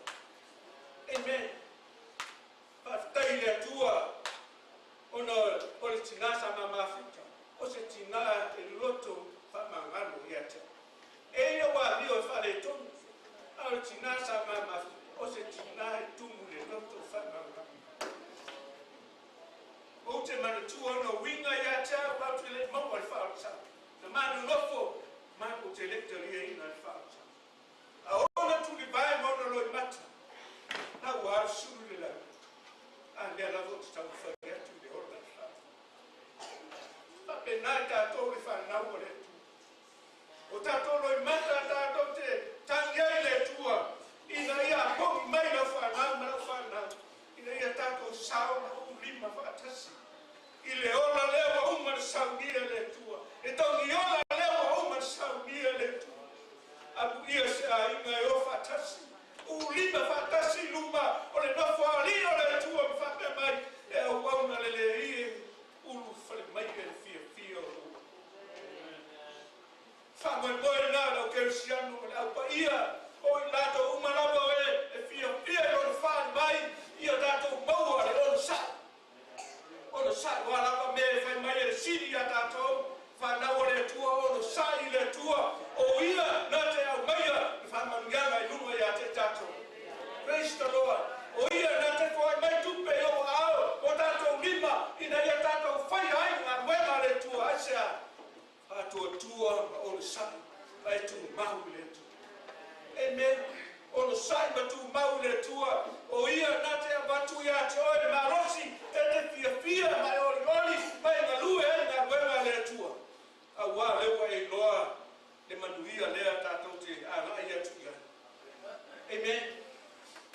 Amen. Faafetai i le Atua ona o le tinā sa mamafuta, o se tinā e loto faamagalo ia te oe. E ia ua amio e faaletonu, a o le tinā sa mamafuta, o se tinā e tumu i le loto faamagalo. Ou te manatua ona uiga ia te au matou te le i maua i le faaolataga. Na ma nonofo matou te le i taliaina i le faaolataga. A ona tulivae ma ona loimata, na ua alu sulu i le lagi, a lea lava ou te taumafai atu i le ola i le faaolataga. Faapena i tatou le fanau o le Atua. O tatou loimata tatou te tagi ai i le Atua ina ia apogi mai lau fanau ma lau fanau, ina ia tatou sao ma ulima faatasi i le ola lea ua uma ona saunia e le Atua, le togiola lea ua uma ona saunia e le Atua. Amuia se aiga e o faatasi, ulima faatasi i luma o le nofoalii o le Atua ma faapea mai, E auauna lelei e ulufale mai e le fiafia o lou Faamoemoe lena o le au kerisiano ma le au paia o i latou uma lava o e e fiafia i lona faali mai ia tatou maua le onosai. Onosai, o a lava mea e fai mai e le Sili ia tatou, fanau a le Atua, onosai i le Atua, o Ia na te aumaia le faamanuiaga i luga ia te tatou. Praise the Lord. O Ia na te foai mai tupe i ou aao o tatou lima ina ia tatou faia ai galuega a le Atua. Aisea? Faatuatua ma onosai ma e tumau i le Atua. Amen. Onosai ma tumau i le Atua, o Ia na te avatu ia te oe le malosi e te fiafia ma e olioli ma e galue ai i galuega a le Atua. Auā lea ua e iloa le manuia lea tatou te agai atu i ai. Amen.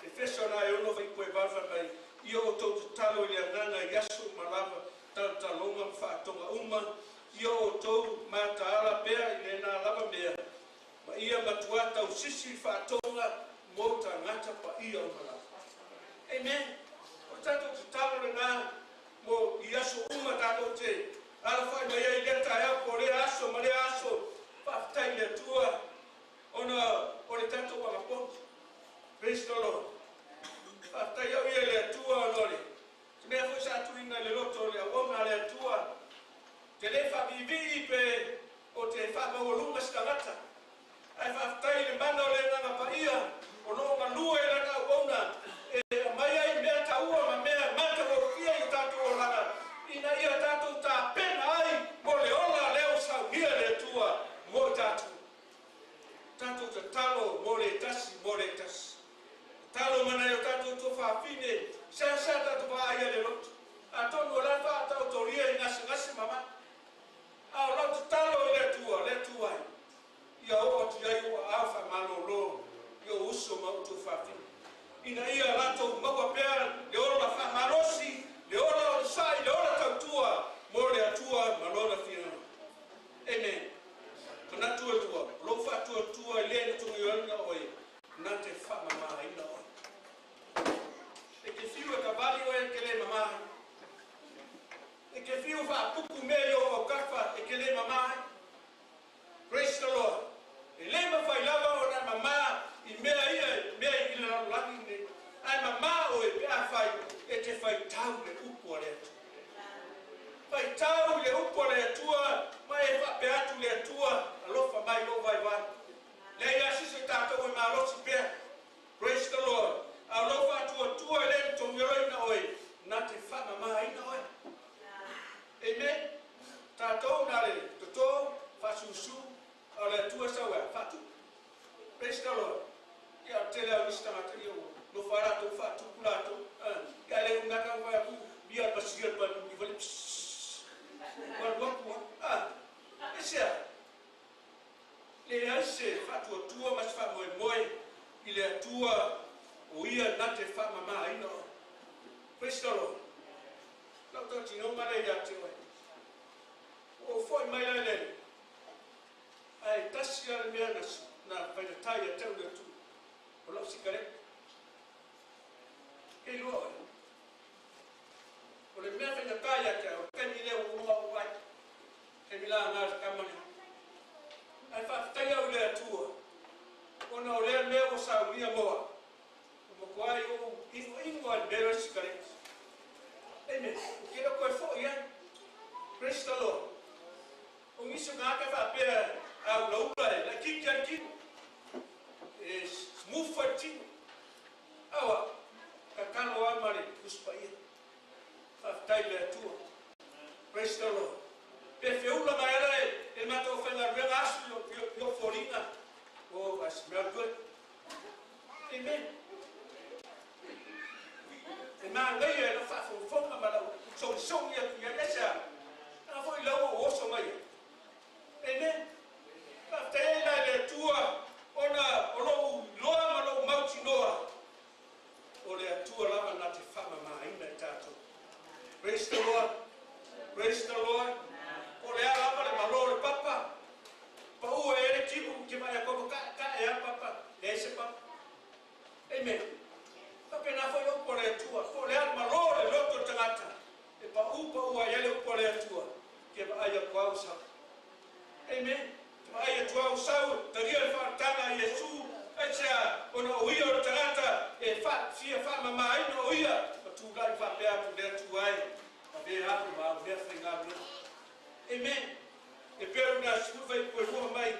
Efeso ana e ono fuaiupu e valu fai mai, Ia outou tatalo i le agaga i aso uma lava, talotaloga ma faatoga uma, ia outou mataala pea i lena lava mea, ma ia matuā tausisi i faatoga mo tagata paia uma lava. Amen. O le tatou tatalo lena mo i aso uma tatou te alafai mai ai i lea taeao po o lea aso ma lea aso. Faafetai i le Atua ona o le tatou agapogi. Praise the Lord. Faafetai au ia i le Atua ona o le Se mea foi sa tuuina i le loto o le auauna a le Atua, te le faaviivii pe o te faamaualuga se tagata, ae faafetai i le mana o le Agaga Paia o lo o galue i lana auauna e aumai ai mea taua ma mea matagofie i o tatou olaga, ina ia tatou tapena ai mo le ola lea ua saunia e le Atua mo i tatou. Tatou tatalo mo le tasi mo le tasi. Tatalo ma nai o tatou tuafafine, seasea tatou vaai ai le loto. Atonu o la e faataotolia i gasegase ma mai. A o lau tatalo i le Atua, le Atua e, ia oo atu i ai ou aao faamalōlō i ou uso ma ou tuafafine, ina ia latou maua pea le ola faamalosi, le ola onosai, le ola tautua mo le Atua ma Lona finagalo. Amen. Manatu e lua, o lou faatuatua e le na togioina oe, na te faamamaina oe. E te fiu e kavali oe e te le mama ai. E te fiu faapupu mea i ou aukata e te le mama ai. Praise the Lord. E le mafai lava ona e mama i mea ia mea i le lalolagi lenei, ae mama oe pe afai e te faitau i le upu a le Atua. Faitau i le upu a le Atua ma e faapea atu le Atua, alofa mai lou vaivai. Leai a sisi o tatou e malosi pea. Praise the Lord. A o lou faatuatua e le na togioloina oe, na te faamamaina oe. Amen. Tatou na le toto, faasusu, a o le Atua sau e faatupu. Praise the Lord. Ia, o le tele lava o nisi tagata ia ua nofo lava latou faatupu latou. Ia, ae le umi lava taumafai atu, mia le pasia le paluni fale, pssss. Ua alu atu lava. Ah, aisea? Leai se faatuatua ma se faamoemoe i le Atua o Ia na te faamamaina oe. Praise the Lord. Lau tautinoga lea ia te oe. Ua ou foi mai la i le Alii, ae tasi lava le mea na faigata ia te au le Atua, o lau sikareti. sikareti. Amen. O ke le koe foʻi ai. Praise the Lord. O nisi o tagata e faapea a ulaula e laitiiti lava le tino. E smooth foi le tino. Aua, tatalo lava ma le Tusi Paia. Faafetai i le Atua. Praise the Lord. Pe feula mai ala e le matou aufaigaluega asu i o foliga. Oh, I smell good. Amen. E manaia e lau faafogafoga ma lau sogisogi atu i ai. Aisea? Leaga foi lau ua ou oso mai ai. Amen. Faafetai ai la i le Atua ona o lou iloa ma lou mautinoa o le Atua lava na te faamamaina i tatou. Praise the Lord. Praise the Lord. Po o le a lava le malo o le papa, pau e le tino ke vaai atu ai, ua tae lava papa, leai se papa. Amen. Faapena foi le upu a le Atua, po o le a le malo o le loto o le tagata, e pau pau ai ai le upu a le Atua, ke vaai atu lava ua sau. Amen. Te vaai atu lava ua sau, talia le faaolataga a Iesu, aisea, ona o ia o le tagata e fa, fia faamamaina o ia, ma tulai faapea atu le Atua e, avea au ma au mea faigaluega. Amen. E pei ona sefulu 22 mai,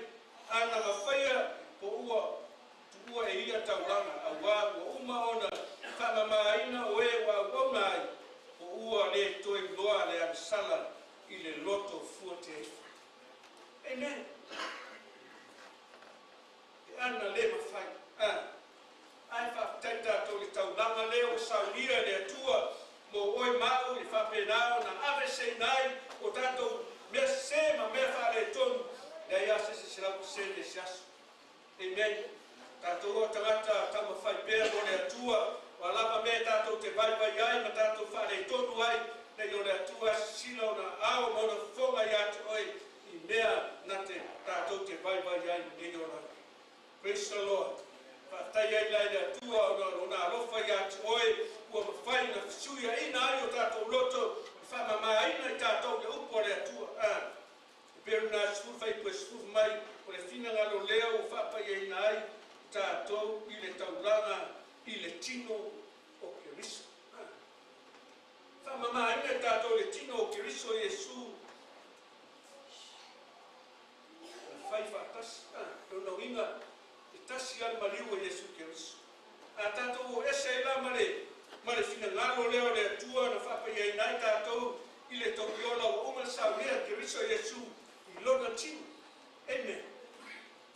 ana mafaia po ua Tuua e ia taulaga, auā ua uma ona faamamaina o e ua auauna ai, o ua le toe loa le agasala i le loto fuateaifa. Amen. E ana le mafai. A. Ae faafetai tatou i le taulaga lea ua saunia e le Atua mo oe ma au e faapena ona aveeseina ai o tatou mea sese ma mea faaletonu, leai lava se isi 100% i se aso. Amen. Tatou o tagata taumafai pea mo le Atua, o a lava mea tatou te vaivai ai ma tatou faaletonu ai, nei o le Atua e sisila ona aao ma ona fofoga ia te oe i mea na te tatou te vaivai ai i lenei olaga. Praise the Lord. Faafetai ai la i le Atua ona o Lona alofa ia te oe ua mafai ona fesuiaina ai o tatou loto e faamamaina i tatou le upu a le Atua. Ah. E pei ona 10 fuaipue 10 mai o le finagalo lea ua faapaiaina ai tatou i le taulaga i le tino o Keriso. Faamamaina i tatou i le tino o Keriso Iesu na fai faatasi. Lona uiga, e tasi lava le maliu o Iesu Keriso. A tatou o ese ai la ma le ma le finagalo lea o le Atua na faapaiaina ai tatou i le togiola ua uma le saunia Keriso Iesu i lona tino. Amen.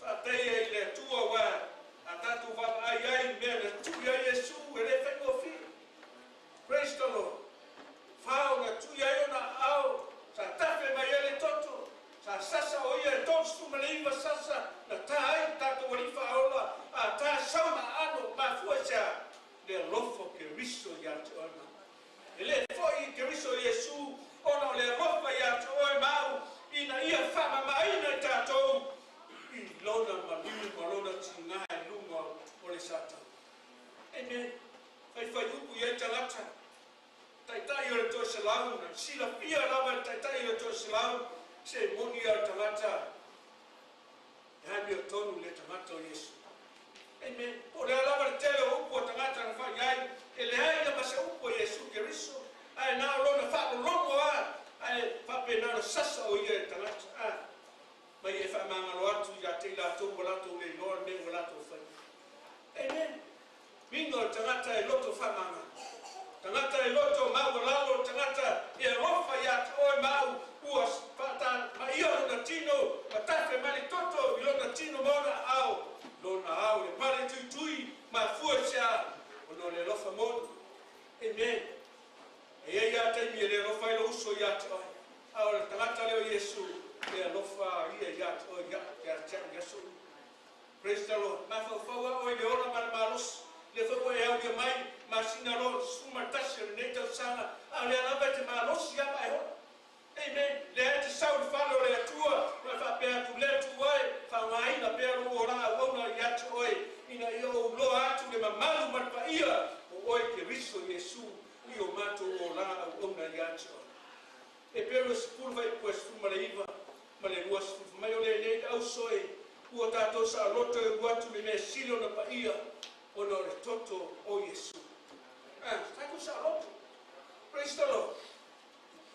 Faafetai ai i le Atua aua a tatou vaavaai ai i mea na tui ai Iesu e le faigofie. Praise the Lord. Fao na tui ai ona aao, sa tafe mai ai le toto, sa sasa o ia e 39 sasa na ta ai le tatou Alii Faaola, a ta sau ma aano, mafua i se a? Le alofa o Keriso ia te oe ma au. E le foi i Keriso Iesu ona o le alofa ia te oe ma au ina ia faamamaina i tatou i lona maliu ma lona tiga i luga o le Satani. Amen. Faifai upu i ai tagata, Taitai o le toeselau, na silafia lava e le Taitai o le toeselau se moni a le tagata e amiotonu le tagata o Iesu. Amen. Po o le a lava le tele o upu a tagata na fai ai, e leai lava se upu a Iesu Keriso, ae na o lona faalologo lava, ae faapena ona sasa o ia e le tagata. A, mai e faamagalo atu ia te i latou ua latou le iloa le mea ua latou faia. Amen. Uiga o le tagata e loto faamagalo. Tagata e loto maualalo le tagata e alofa ia te oe ma au ua faata maia lona tino ma tafe mai le toto i lona tino ma ona aao lona ao le pale tuitui mafua i se a ona o le alofa moni. Amen. E iai lava taimi e le alofa ai lou uso ia te oe, a o le tagata lea o Iesu e alofa ia ia te oe ia te au i aso uma. Praise the Lord. Mafaufau lava oe i le ola ma le malosi, lea foi ua e aulia mai masina loa 11 o lenei tausaga, a o lea lava e te malosi lava ma e ola. Amen. Lea e te sau i le fale o le Atua, ma e faapea atu, Le Atua e, faaaogaina pea lou ola auauna ia te oe, ina ia ou loa atu le mamalu ma le paia o oe Keriso Iesu i o matou olaga auauna ia te oe. E pei o le 10 fuaipue 19 ma le 20 fai mai o lenei le auso e ua tatou saoloto e ulu atu le mea sili ona paia ona o le toto o Iesu. A, tatou saoloto. Praise the Lord.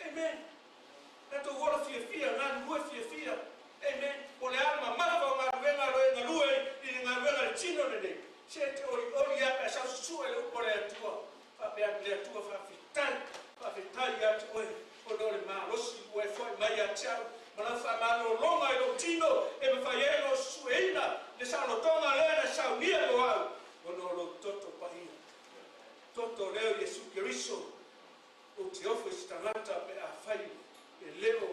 Amen. Tatou ola fiafia, galulue fiafia. Amen. Po o le a le mamafa o galuega o lo o e galue ai i le galuega a le tino lenei, se e te olioli lava pe a sau susue le upu a le Atua, faapea atu, Le Atua, faafetai, faafetai ia te Oe, ona o le malosi ua e foai mai ia te au, ma lau faamalologa i lou tino e mafai ai ona ou susueina le saolotoga lea na saunia mo au, ona o lou toto paia. Toto lea o Iesu Keriso. Ou te ofo i se tagata pe afai e le o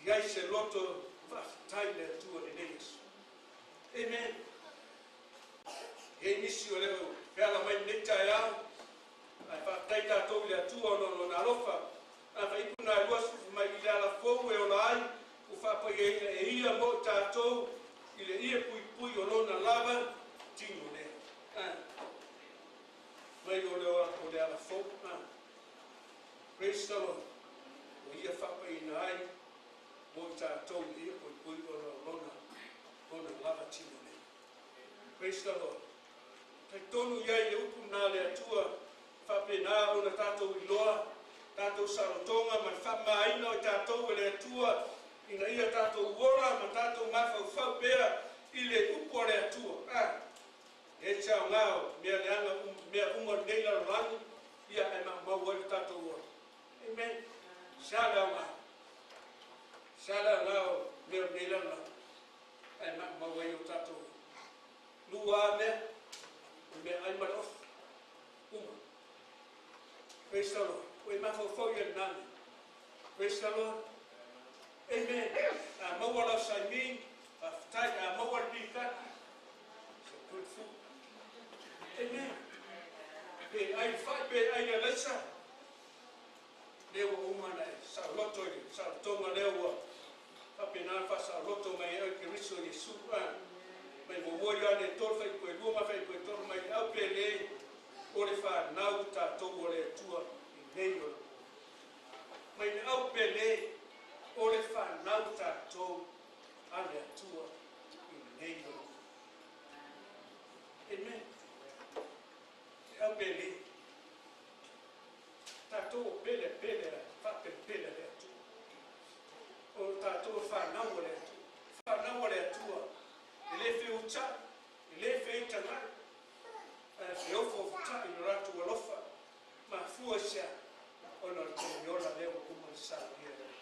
i ai se loto faafetai i le Atua i lenei aso. Amen. E i ai nisi o le o feala mai lenei taeao, ae faafetai tatou i le Atua ona o Lona alofa. A faaipu na e 20 mai i le ala fou e ola ai, ua faapaiaina e Ia mo i tatou i le ie puipui o Lona lava tino lea. A. Mai o le o le ala fou a. Praise the Lord. Ua Ia faapaiaina ai mo i tatou i le ie puipui ona o Lona, Lona lava tino lea. Praise the Lord. Talitonu i ai i le upu na a le Atua, faapena ona tatou iloa tatou saolotoga ma le faamamaina o i tatou e le Atua, ina ia tatou ola ma tatou mafaufau pea i le upu a le Atua. A e te aoga o mea leaga mea uma o lenei lalolagi, ia ae maumau ai lo tatou ola. Amen. Se a le aoga? Se a le aoga o mea o lenei lalolagi ae maumau ai o tatou ola? Lua a mea, o le meaai ma le ofi. Uma. Praise the Lord. Ua e mafaufau ia lena mea. Praise the Lord. Amen. A maua lau saimī, faafetai. A maua le pikati, it's a good food. Amen. Pe ai le fai, pe ai le alaisa, lea ua uma ona e saoloto i le saolotoga lea ua faapena ona faasaoloto mai ai oe Keriso Iesu. A mai muamua Ioane 3 faaipu e 2 ma faaipu e 3 mai le au pe le o le fanau tatou o le Atua i nei o le po. Mai le au pe le o le fanau tatou a le Atua i nei o le po. Amen. Le au pe le. Tatou o pele pele a faapelepele a le Atua. O tatou o fanau a le Atua. Fanau a le Atua e le feuta'i, e le feitaga'i, ae feofaofata'i i lo latou alofa, mafua i se a? Ona o le taimi ola lea ua uma ona saunia e oe.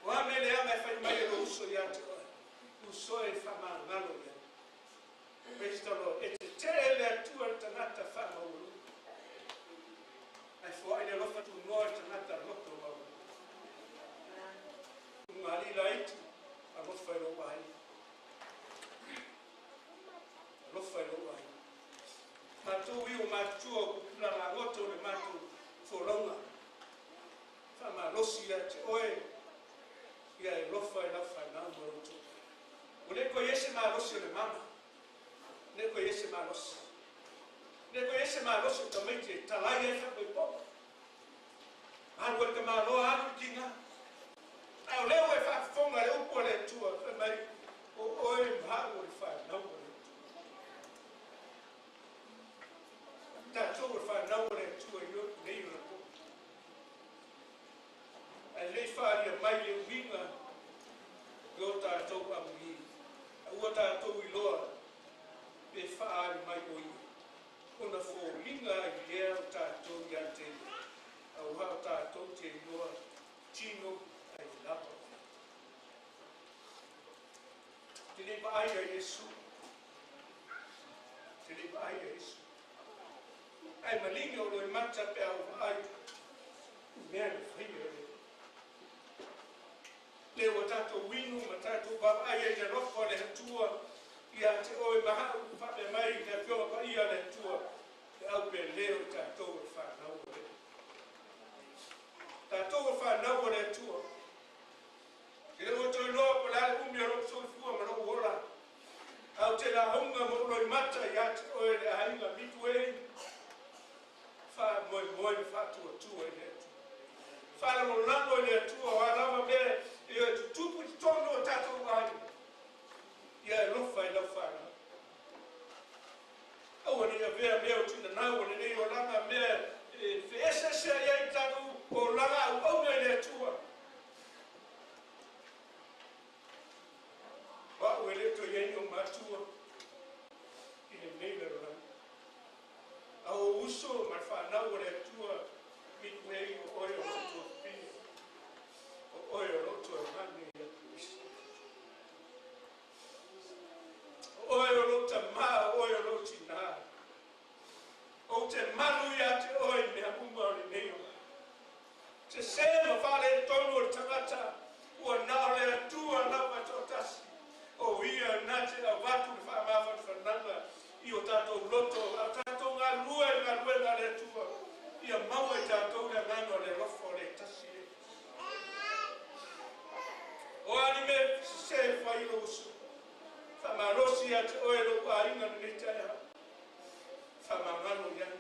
O a mea leaga e fai mai e lou uso ia te oe, uso e faamagalo i ai. Praise the Lord. E tetee le Atua i le tagata faamaualuga, ae foai le alofa tunoa i le tagata loto maualuga. Ulugalii laiti, alofa i lou aiga. Alofa i lou aiga. Matou i o matutua o pupula lagoto o le matou folauga. Faamalosi ia te oe ia e alofa i lau fanau ma lou toatele. Ua le koe i ai se malosi o le mama, le koe i ai se malosi. Le koe i ai se malosi o tamaiti e talai ai faapoipopo. Alu ai le tamaloa, alu le tiga. Ae o lea ua e faafofoga i le upu a le Atua, fai mai, O oe ma au o le fanau a le Atua. Tatou o le fanau a le Atua i nei ona po. Ae le i faaalia mai le uiga i o tatou amuī, a ua tatou iloa pe faaali mai o ia, ona foliga ai lea o tatou ia te ia, auā o tatou te iloa tino ai lava o ia. Te le i vaai a Iesu, te le i vaai a Iesu. Ae maligi o loimata pe a ou vaai i mea na faia e le Lea ua tatou inu ma tatou vaavaai ai i le alofa o le Atua ia te oe ma au, faapea mai le Afioga Paia a le Atua, le au pele o tatou o le fanau o le Tatou o fanau a le Atua. E le ua toe iloa po o le a le umi o lou soifua ma lou ola, ae ou te lauga ma ou loimata ia te oe le aiga Midway, faamoemoe ma faatuatua i le Atua. Faalagolago i le Atua o a lava mea e o e tutupu i totonu o tatou aiga, ia e alofa i lau fanau. Aua ne i avea mea o tinanau o lenei olaga, mea e feeseese ai ai tatou olaga auauna i le Atua. O a'u e lē toe iai ni ou matua i lenei lalolagi. A o uso ma le fanau o le Atua Midway o oe o loo tuafia. O oe o loo tuaugane ia Keriso. O oe o loo tamā, o oe o loo tinā. Ou te malu iā te oe i mea uma o lenei olaga. Sesē ma faaletonu o le tagata ua na o le Atua lava toatasi o ia na te avatu le faamafanafanaga i o tatou loto a o tatou galulue i le galuega a le Atua ia maua e tatou le agaga o le alofa o le tasi lea. O a ni mea sesē e fai i lou uso, faamalosi ia te oe lou aiga lenei taeao. Faamagalo i ai.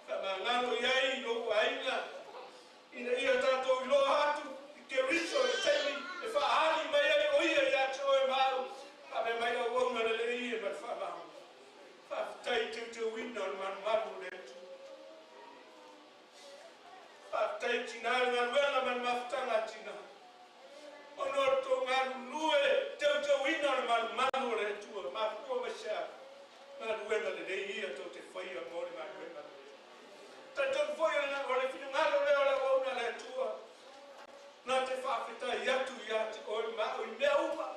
Faamagalo i ai lou aiga ina ia tatou iloa atu i Keriso i le taimi e faaali mai ai o ia ia te oe ma au, faapea mai auauna lelei e ma le faamaoni. Faafetai i teuteuina o le malumalu o le Atua. Faafetai i tinā le galuega ma le mafutaga a tinā. Ona o le tou galulue teuteuina o le malumalu o le Atua, mafua mai se a? Galuega lelei ia tou te faia mo le galuega lelei. Talitonu foi o le finagalo lea o le auauna a le Atua, na te faafetai atu ia te oe ma au i mea uma,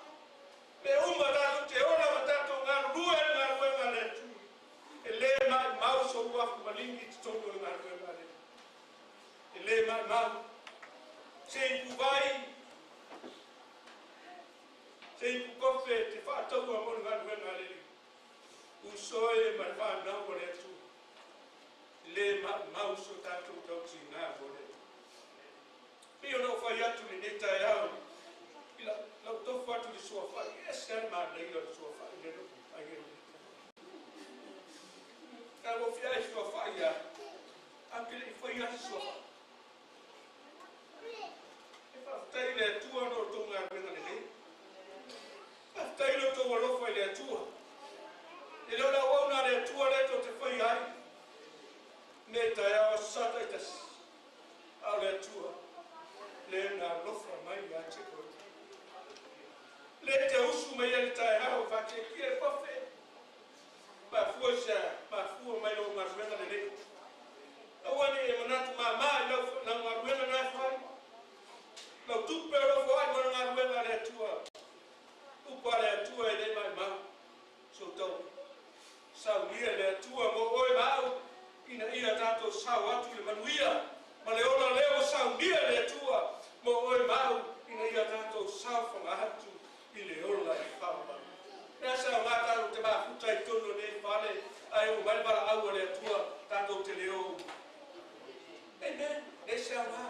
mea uma tatou te ola ma tatou galulue i le galuega a le Atua. E lē maʻimau sou afu maligi i totonu o le galuega a le Alii. E lē maʻimau. Se ipu vai, se ipu kofe te faataua mo le galuega a le Alii. Uso e ma le fanau a le Atua. E lē maʻimau so tatou tautigā mo le Atua. Pei ona ou fai atu i lenei taeao i lau tofu atu i le suafa'i, e ese lava le manaia o le suafa'i lea na ou ai ai i lenei taeao. Ae ua ou fia ai suafa'i lava, ae ou te le i faia lava se suafa'i. E faafetai i le Atua ona o le tou galuega lelei. Faafetai i lo outou alofa i le Atua. E le o le auauna a le Atua lea tou te faia ai nei taeao aso Sa taitasi, a o le Atua lea na alofa mai ia te oe. Lea e te usu mai ai i le taeao faatietie le kofe. Mafua i se a? Mafua mai lou galuega lelei. Aua ne i e manatu māmā i lau galuega na e fai. Lau tupe o lau foai ma le galuega a le Atua. Upu a le Atua e le maumau. Sou tau saunia e le Atua mo oe ma au ina ia tatou sao atu i le manuia ma le ola lea ua saunia e le Atua mo oe ma au ina ia tatou saofaga atu i le ola e faavavau. E asa aoga tatou te mafuta i totonu o nei fale ae oo mai le valaau a le Atua tatou te le o uma. Amen. E ese aoga.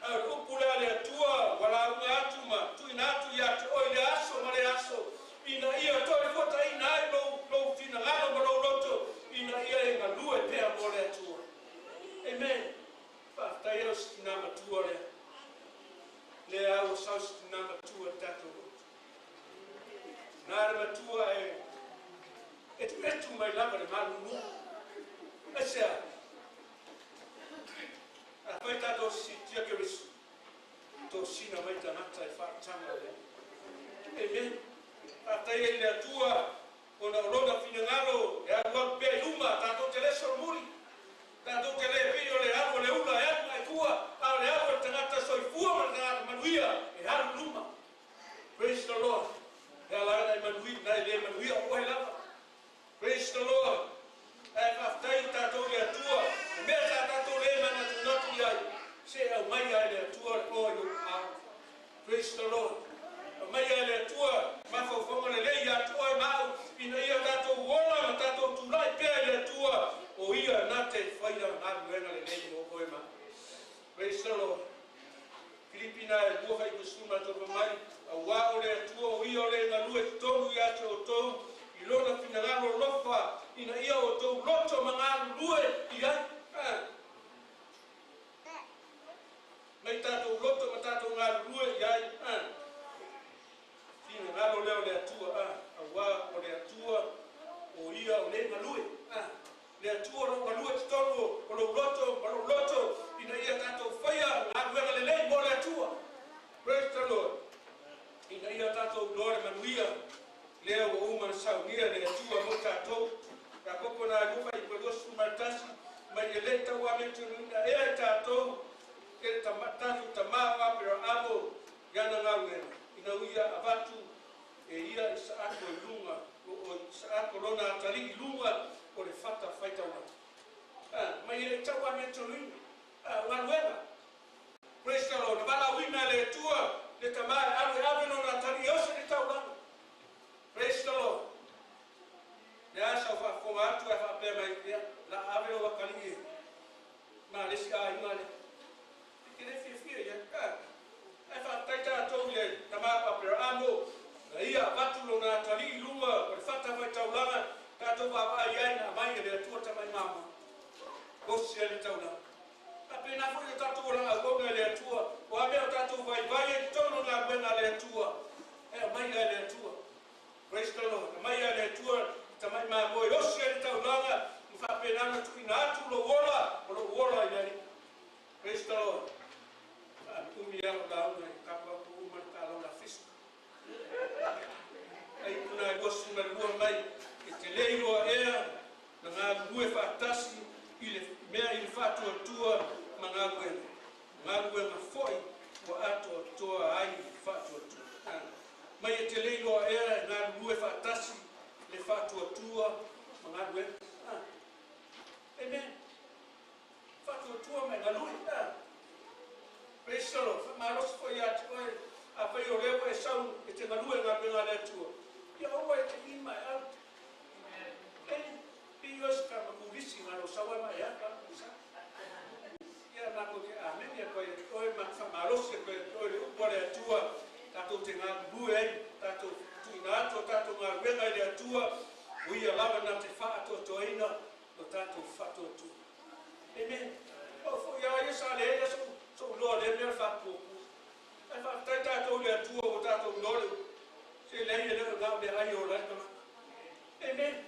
Ae o le upu lea a le Atua ua lauga atu ma tuuina atu ia te oe i lea aso ma lea aso, ina ia toe fuataina ai lou, lou finagalo ma lou loto, ina ia e galue pea mo le Atua. Amen. Faafetai au si tinā matua lea. Lea ua sau si tinā matua i le tatou lotu. Na le matua e etuetu mai lava le malulu. Aisea? Afai tatou sisitia Keriso, tosina mai tagata e faataga lea. Amen. Faafetai ai i le Atua ona o Lona finagalo e alualu pea i luma, tatou te le solomuli. Tatou te le pei o le alu a le ula e alu mai tua, a o le alu a le tagata soifua ma le tagata manuia e alu i luma. Praise the Lord. E ala ai nai manui, nai le manuia o oe lava. Praise the Lord. Ae faafetai i tatou i le Atua, le mea sa tatou le manatunatu i ai, se e aumaia e le Atua le oa i ou aao. Praise the Lord. Aumaia e le Atua mafaufauga lelei ia te oe ma au, ina ia tatou ola ma tatou tulai pea i le Atua, o Ia na te faia galuega lelei mo oe ma au. Praise the Lord. Filipi na e lua 53 mai, Auā o le Atua o Ia o le galue totonu ia te outou i Lona finagalo alofa, ina ia outou loto ma galulue i ai. Mai tatou loto ma tatou galulue i ai. Finagalo lea o le Atua, auā o le Atua o Ia o le galue. Le Atua o lou galue totonu o lou loto ma lou loto ina ia tatou faia galuega lelei mo le Atua. Praise the Lord. Ina ia tatou iloa le manuia lea ua uma ona saunia e le Atua mo tatou. Iakopo na lua i 21 mai e le tauametunuina ea i tatou e le tatou tamā o Aperaamo i ana galuega ina ua avatu e ia Isaako i luga o Isaako lona atalii i luga o le fata faitaulaga. Mai e le tauametunuina galuega. Praise the Lord. Na valaauina e le Atua le tamā e alu e ave lona atalii e oso i le taulaga. Praise the Lord. Le a sau faafofoga atu ae faapea mai, ia, la ave lou atalii e ma le isi aiga lea. E te le fiafia i ai. Ae faafetai tatou i le tamā o Aperaamo, na ia avatu lona atalii i luga o le fata faitaulaga, tatou vaavaai ai na aumai e le Atua tamai mamoe. Osi ai le taulaga. Faapena foi o tatou olaga auauna e le Atua, o a mea o tatou vaivai ai i totonu o galuega a le Atua, e aumai e le Atua. Praise the Lord. Aumai e le Atua tamai mamoe e osi ai le taulaga, ma faapena ona tuuina atu lou ola, o lou ola i le Alii. Praise the Lord. Faaaluumi lava o lauga i kapa atu uma le talau la fiska. Ai kuna 22 mai e te le iloa ea na galulue faatasi i le mea i le faatuatua ma galuega. Galuega foi ua atoatoa ai le faatuatua. Mai e te le iloa ea e galulue faatasi le faatuatua ma galuega. Amen. Faatuatua mai galue. Praise the Lord. Faamalosi foi ia te oe afai o lea ua e sau e te galue i galuega a le Atua. Ia aua e te ima e alu. E pi oe se kamakulisi ngā lo sau ai ma e aka sa. Ia mātou te amene a koe oe ma faamalosi a koe oe le upu a le Atua. Tātou te galulue ai, tātou tuuina atu o tātou galuega i le Atua, o ia lava na te faatoatoaina o tātou faatuatua. Amen. O foi a ia sa le ia so loa le mea faatuatua. Ai faafetai tātou i le Atua o tātou iloa le upu. Se le ia le ngā mea ai o lai tagata. Amen.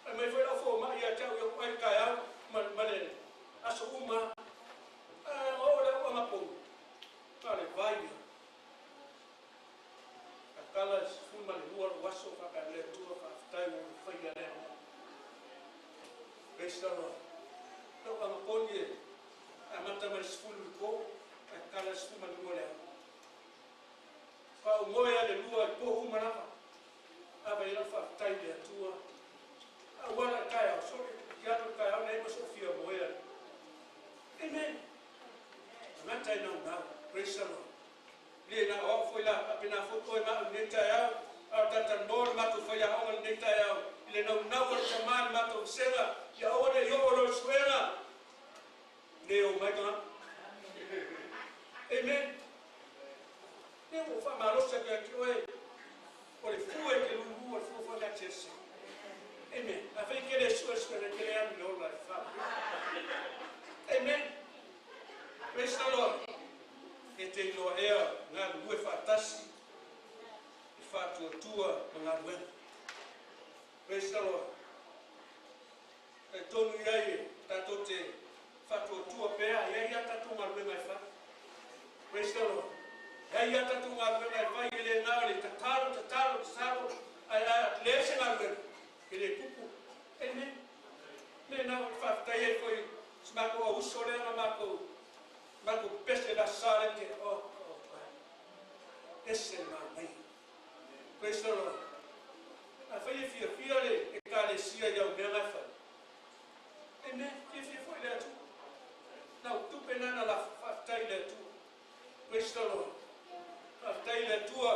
Ai mai foi lau fōma'i ia te au i au ai taeao ma le aso uma. O le au angapou. Na le vai ia. A tala 12 lou aso faapea le Atua faafetai ua faia lea mea. Praise the Lord. Lau angaponi e amata mai le 10 i le po, ae tala 12 le ao. Faaaumoe a le lua i po uma lava. Ava i lau faafetai i le Atua. Auala i taeao, sole te alu i taeao nei ma soofia moea. Amen. Tagata e naunau. Praise the Lord. Le na o au foi la, faapena foi oe ma au i lenei taeao, a o talatalanoa le matou faiaoga i lenei taeao, i le naunau o le tamā i le matou vasega, ia aua ne i oo loa i suega, ne o mai tagata. Amen. Le ua ou faamalosi atu ia te oe, o le fua e te lulu, o le fua foi lea te sese. Amen. Afai e te le sue suega, e te le alu i le ola e fa. Amen. Praise the Lord. E te iloa ea galulue faatasi i faatuatua ma galuega. Praise the Lord. E tonu i ai e tātou te faatuatua pea, e ai a tātou galuega e fai. Praise the Lord. E ai a tātou galuega e fai e le ngā o le tatalo, tatalo, tatalo, ai a le se galuega, e le pupu. Amen. Le nā o le faafetai ai foi si mātou au uso lea na mātou pese la sa le te o, ese le manaia. Praise the Lord. A fai e fiafia le ekalesia i au mea ngai fai. Amen. Fiafia foi le Atua. Nau tupe nana la faafetai le Atua. Praise the Lord. Faafetai le Atua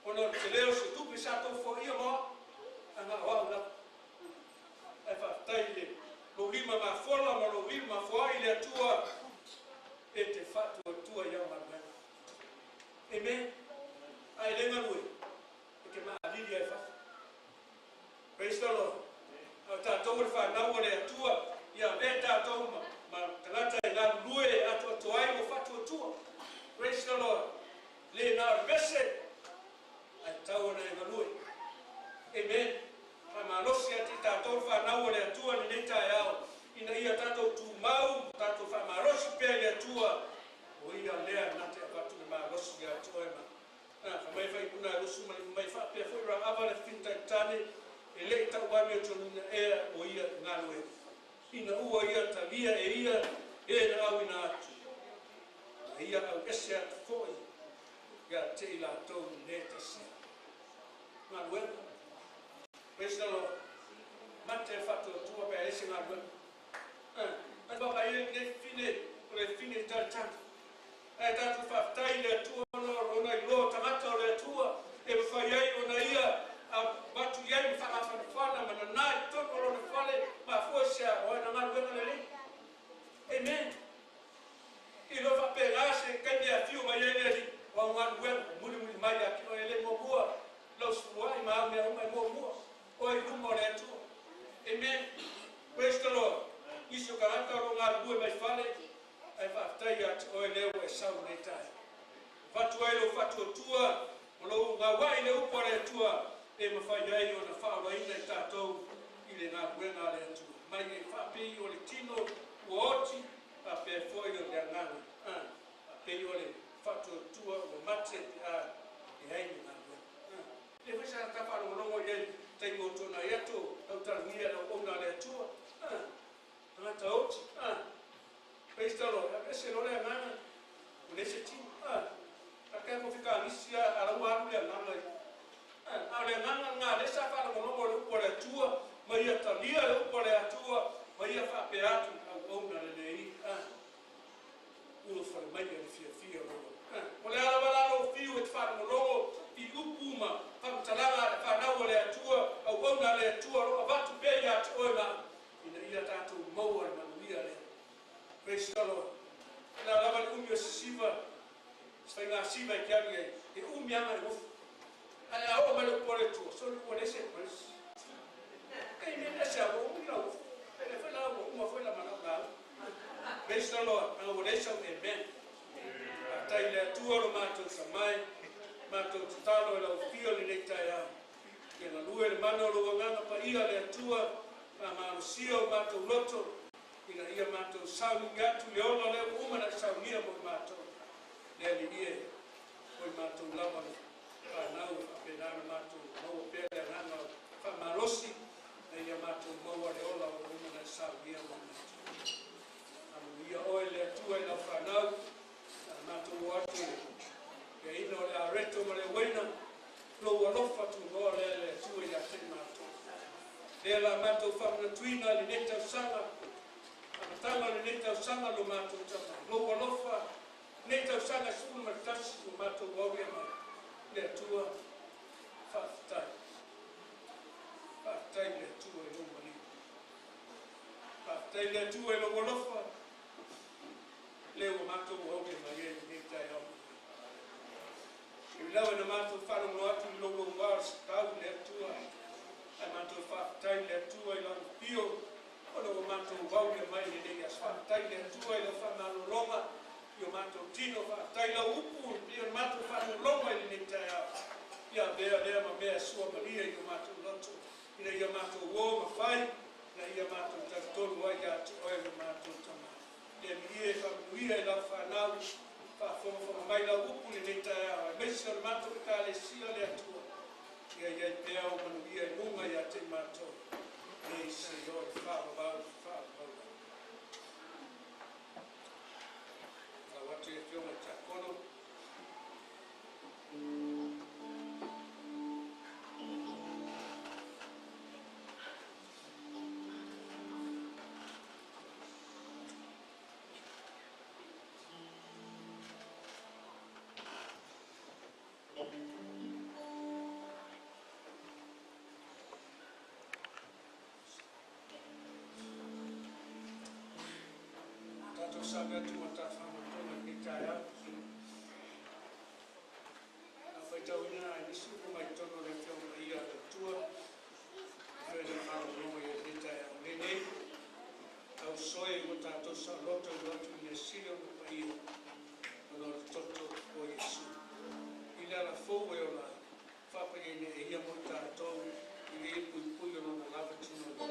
ona o le tele o se tupe sa tou foaia ma anga o au lava. Ae faafetai le lou lima mafola ma lou lima mafoai le Atua e te faatuatua i au galuega. Amen. Ae le galue e te maalili ai fafo. Praise the Lord. A o tātou o le whanau o le Atua, ia avea tātou ma tagata e galulue e atoatoa ai ua faatuatua. Praise the Lord. Le nā o le pese, ai tau ona e galue. Amen. Faamalosi atu i tātou whanau o le Atua lenei taeao, ina ia tātou tūmau, tātou whaamalosi pea i le Atua, o ia lea na te avatu le malosi ia te oe ma. Whamai whai puna rusu mani mai whaapea foi ra ava le whintaitane, e lei tau ame o toluna ea o ia ngalue. Ina ua ia talia e ia, e na au ina atu. Na ia au ese atu foi, ia te i lātou ne tasia. Ngaluega. Praise the Lord. Mate whatu atua pea ese ngaluega. Ai baka ia nei whine, o le whine talitali. Ai tātou whaatai le Atua ona i loa tangata o le Atua, e mwhai ai ona ia, a watu iai mwhakawhanawhana, mana nai tonu o lona whale, ma fua sea, o ai na ngaluega lelei. Amen. I loa whapea se kai mea whio mai ai le ali, o ngaluega, muli muli mai a ki o ele mua, lau sufua i maa mea uma i mua, o i luma o le Atua. Amen. Praise the Lord. Isi o karata o ngalue mai whale, ai whaatai a te oe leo e sau nei tai. Whatu ai lo whatu atua, o lo ngā wai le upo le Atua, e mawhai ai o na whaaraina i tātou i le ngaluega le Atua. Mai e whaapei o le tino ua oti, a pē foi o le anganga. A pei o le whatu atua o mate pe a e ai le ngaluega. Le whaisa ta whaalongolongo i ai taimo tōna i ato, au tarangia lau ona le Atua. Tangata oti. Praise the Lord. Ese lo le anganga, o le se tino. A kai mo fika ngisi a raua alu le anganga i. A le anganga ngā le sa whaalongolongo le upo le Atua, mai ia talia le upo le Atua, mai ia whaapea atu au auna le lei. Uro whare mai le fia fia roa. O le ala wala lo fiu e te whaalongolongo i upu ma whamtalanga le whanau le Atua, au auna le Atua, roa watu pea ia te oe ma. Ina ia tātou maua le manuia le. Praise the Lord. Na lava le umi o sisiva, stai ngā siva i kia ai, e umi anga le ufu. Ai a o mai le upo le tua, so le ua lese e. Kei me lese a umi la ufu. Le whai la uma whai la mana ngā. Praise the Lord. Anga ua lese au, amen. Tai le Atua lo mātou sa mai, mātou tatalo e lau fio le nei tai au. Kia ngā lue le mana o lo wanganga pa ia le Atua, a maalosia o mātou loto, ina ia mātou saungi atu le ola leo uma na saungia mo mātou. Lea li ie, oi mātou lava le whanau, whaapenana mātou maua pea le anganga whaamalosi, na ia mātou maua le ola o uma na saungia mo mātou. Amuia oe le Atua i lau whanau, na mātou o atu ia ina o le areto ma le weina, lo alofa tu noa lea le Atua i a te mātou. Lea la mātou whamanatuina le nei tausaga, amatanga le nei tausaga lo mātou tama. Lo alofa, nei tausaga 11 lo mātou wauria mai. Le Atua, whaaftai. Whaaftai le Atua i lo maliu. Whaaftai le Atua i lo alofa, lea ua mātou wauria mai e le nei tai au. I lawa na mātou whalongo atu i lo lo wā sakau le Atua. Ai mātou whaaftai le Atua i lau pio, o lau mātou wauria mai le nei as whaaftai le Atua i lau whamalolonga, i o mātou tino whaaftai lau upu, i o mātou whamalolonga i le nei tai au. Ia mea lea ma mea sua maria i o mātou loto, ina ia mātou wō mawhai, ina ia mātou tatonu ai ia te oe ma mātou tama. Le mihi e whamanuia i lau whanau, whaafongafonga mai lau upu le nei tai au, ai meisi o le mātou e kālesia le Atua. Ia ia i pea o manuia i lunga ia te mātou. Nei se o i whaawau, whaawau. Lau atu e whionga i takono. Tātou sami atu ma tā whamatoga ki tai au. Nā whaitauina ai nisi upu mai tono le whionga ia le Atua. Whai le wharongonga ia le tai au lenei. Au soe ua tātou sa loto i atu i le sile o pa ia. Ona o le toto o Iesu. I le ala fou e o la whapa e ne e ia mo tātou i le pui pui o lona lava tino.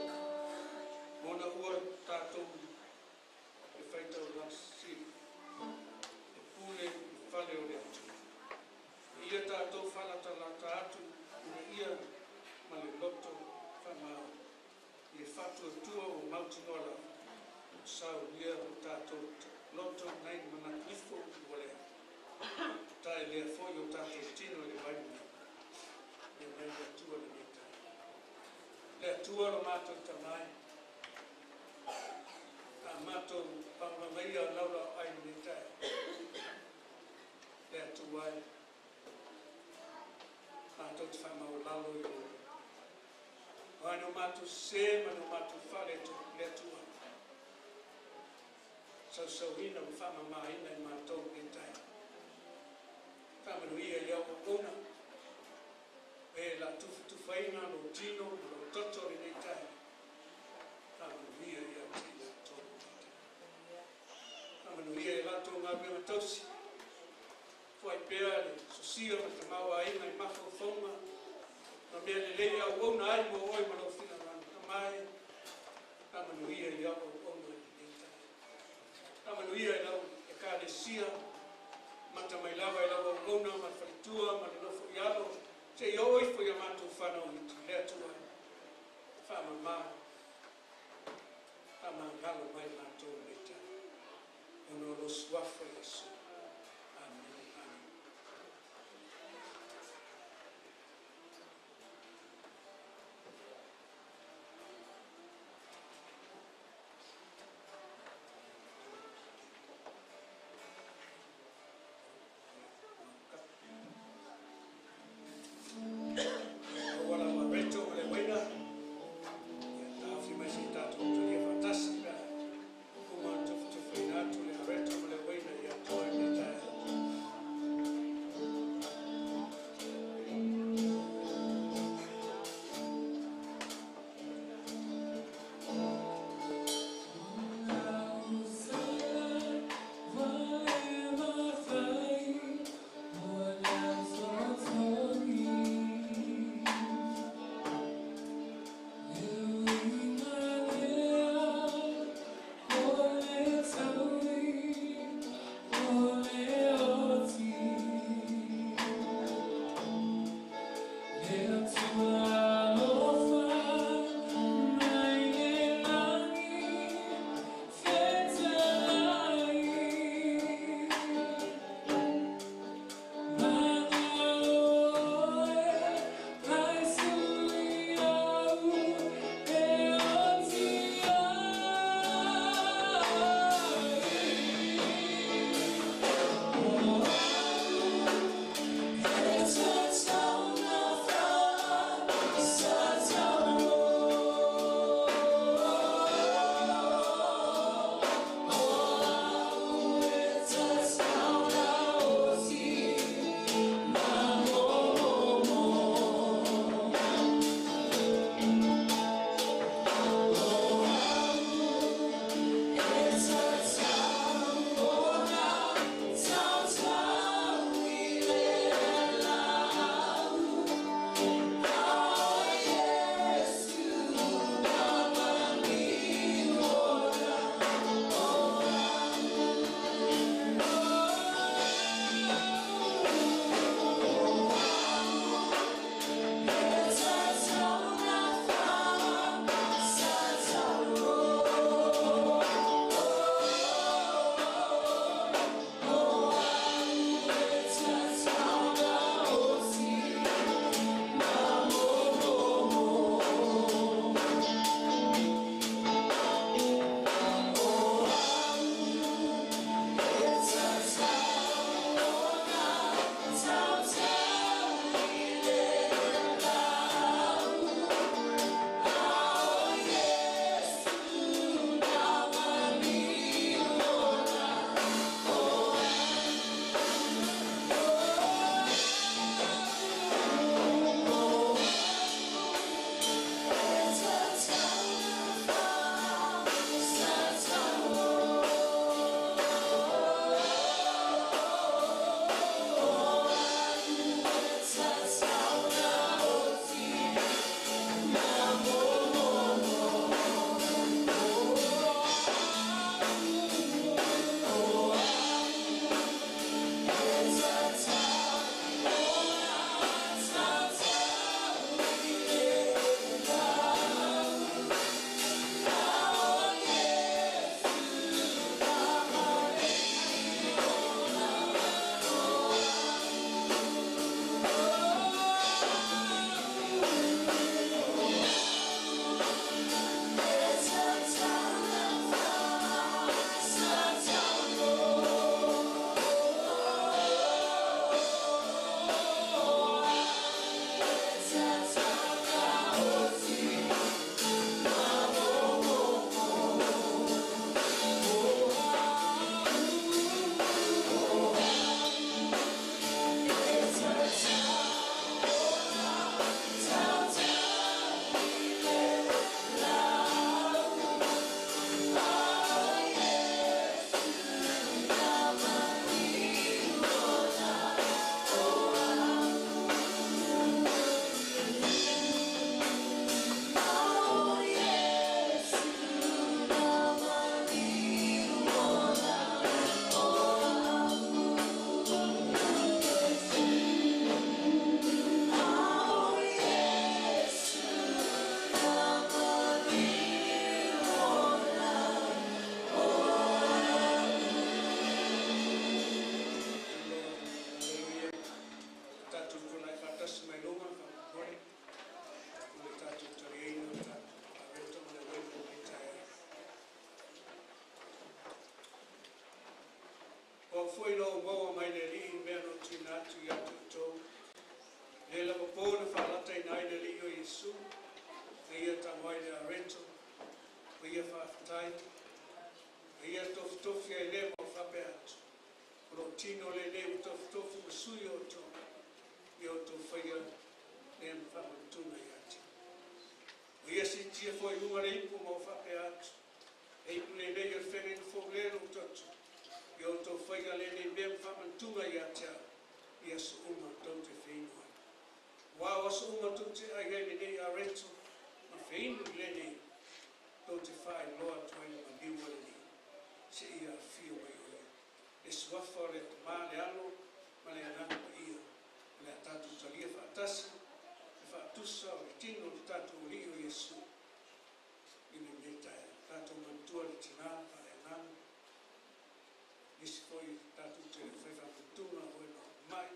faatuatua ua mautinoa lava ua saunia lo tatou loto nai le manatu ifo ua lea. Tae lea foi o tatou tino i le vai lenei. Ia mai le Atua lenei taeao. Le Atua lo matou Tama e, a matou pagamagaia laulaauai lenei taeao. Le Atua e, matou te faamaualalo i o Oa no matou sesē ma no matou faaletonu, le Atua, sausauina ma faamamāina i matou lenei taeao. Faamanuia i au auauna, e la tufatufaina lou tino ma lou toto lenei taeao. Faamanuia ia te i latou lenei taeao. Faamanuia i latou galuega tausi. Foai pea le sosia ma le tamaoaiga i mafaufauga ma mea lelei e auauna ai mo oe ma lou finagalo. Tama e, faamanuia i au auauna i lenei taeao. Faamanuia i lau Ekalesia, amata mai lava i lau auauna ma le faletua ma le nofo i alo, seia oo ifo i a matou fanau iti. Le Atua e, faamama, faamagalo mai matou i lenei taeao. Ona o lou suafa Iesu. Amene. Amene. Maua lava Rachel ma le uaina. Ia taofi mai se i tatou talia faatasi pe a uma ona tufatufaina atu le Rachel ma le uaina ia te oe. ai. Ma ia tofutofi ai le ma whapea atu. O lo tino le le u tofutofi ma sui o tō. Ia o tō whaia le ma whamantunga i ate. O ia si tia fo i lunga le ipu ma o whapea atu. E ipu le le i o whengen fo le lo toto. Ia o tō whaia le le mea ma whamantunga i ate au. Ia su uma tau te whenua. Wā o aso uma tau te ai ai le nei a reto. Ma whenua le nei. Tau te whae loa tuai le maniua le nei. Se ia whio mai o ia. Le suafa o le tamā le alo ma le anana pa ia. Le a tātou talia whaatasi. Le whaatusa o le tino le tātou o li o Yesu. I le mea tātou mantua le tina pa le anana. Nisi foi tātou te le whai whamantunga o e no mai.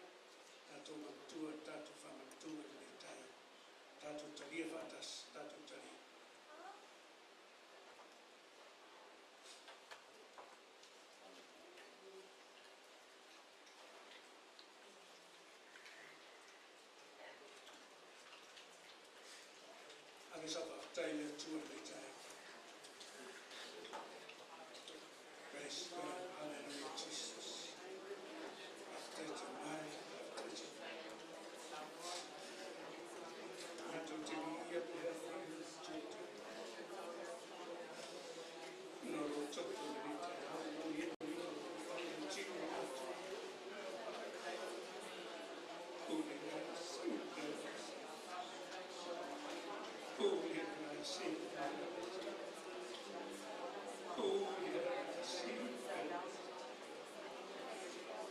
Tātou mantua, tātou whamantunga le mea taia. Tātou talia whaatasi, tātou talia. Ave sa whaatai le atua le taia. Praise God, hallelujah, Jesus. Whaatai te mai, whaatai te mai. Mātou te ia pea whai tūtu. No ro toto le taia. Hallelujah, hallelujah, tino atu. Pule nā sui pule nā sui pule nā sui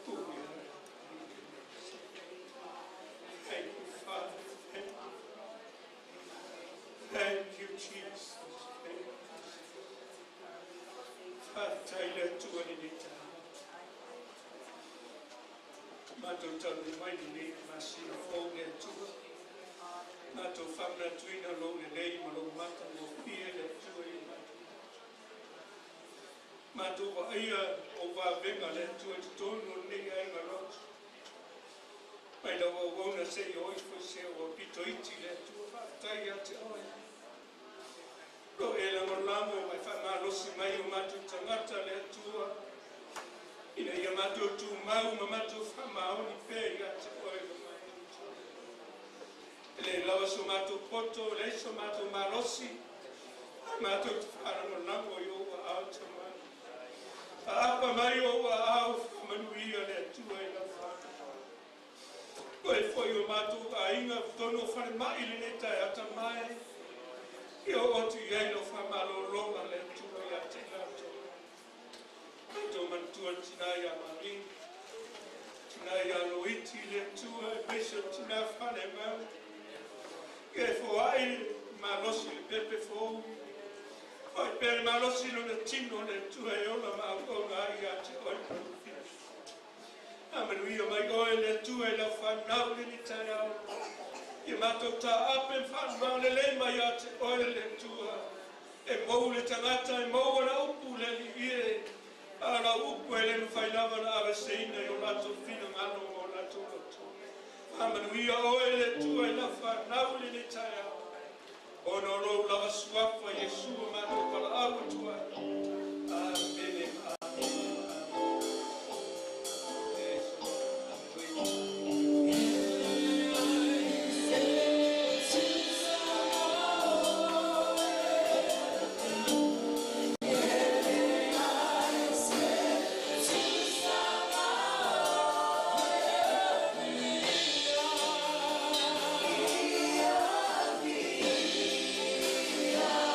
pule. Thank you, Father. Thank you. Thank you, Jesus. Thank you. Whātaila tua ni nei tā. Mātou talu mai ni nei masina fōu le atua. Mātou whamna tuina lou le lei ma lou mata mō pia le atua i mātou. Mātou wa aia o wā venga le atua te tonu nei ai ngā lotu. Mai lau au wauna se i oi fo se o pito iti le atua whaatai a te oe. Lo e lango mai whamalosi mai o mātou tangata le atua. Ina ia mātou tū mau ma mātou whamaoni pē i a te oe lo mātou tū. Le lawa so mātou poto, le so mātou malosi. A mātou te wharangolango i oua au te mai. Whaapa mai oua au whamanuia le atua i lau whanau. Koe foi o mātou ainga tono whare mai le nei tai ata mai. I o otu i ai lo whamalolonga le atua i a te lātou. Tō mantua tina ia mari, tina ia loiti le atua, e peisa tina whare mau. Ia e foai malosi le pepe fōu. Foi pere malosi lo le tino le atua e ola ma au ona ai a te oi manuia. A manuia mai oe le atua e lau whanau le ni tai au. Ia mātou tā ape whanau le le mai a te oe le atua. E mou le tangata, e mou ana upu le li ie. A la upu e le mwhai lava na awe seina i o lātou whina ngano o lātou loto. Whamanuia oe le atua e lau whanau le ni tai au. Ono lou lava suafa Yesua mātou pala au atua. Amen, amen, amen. Yeah.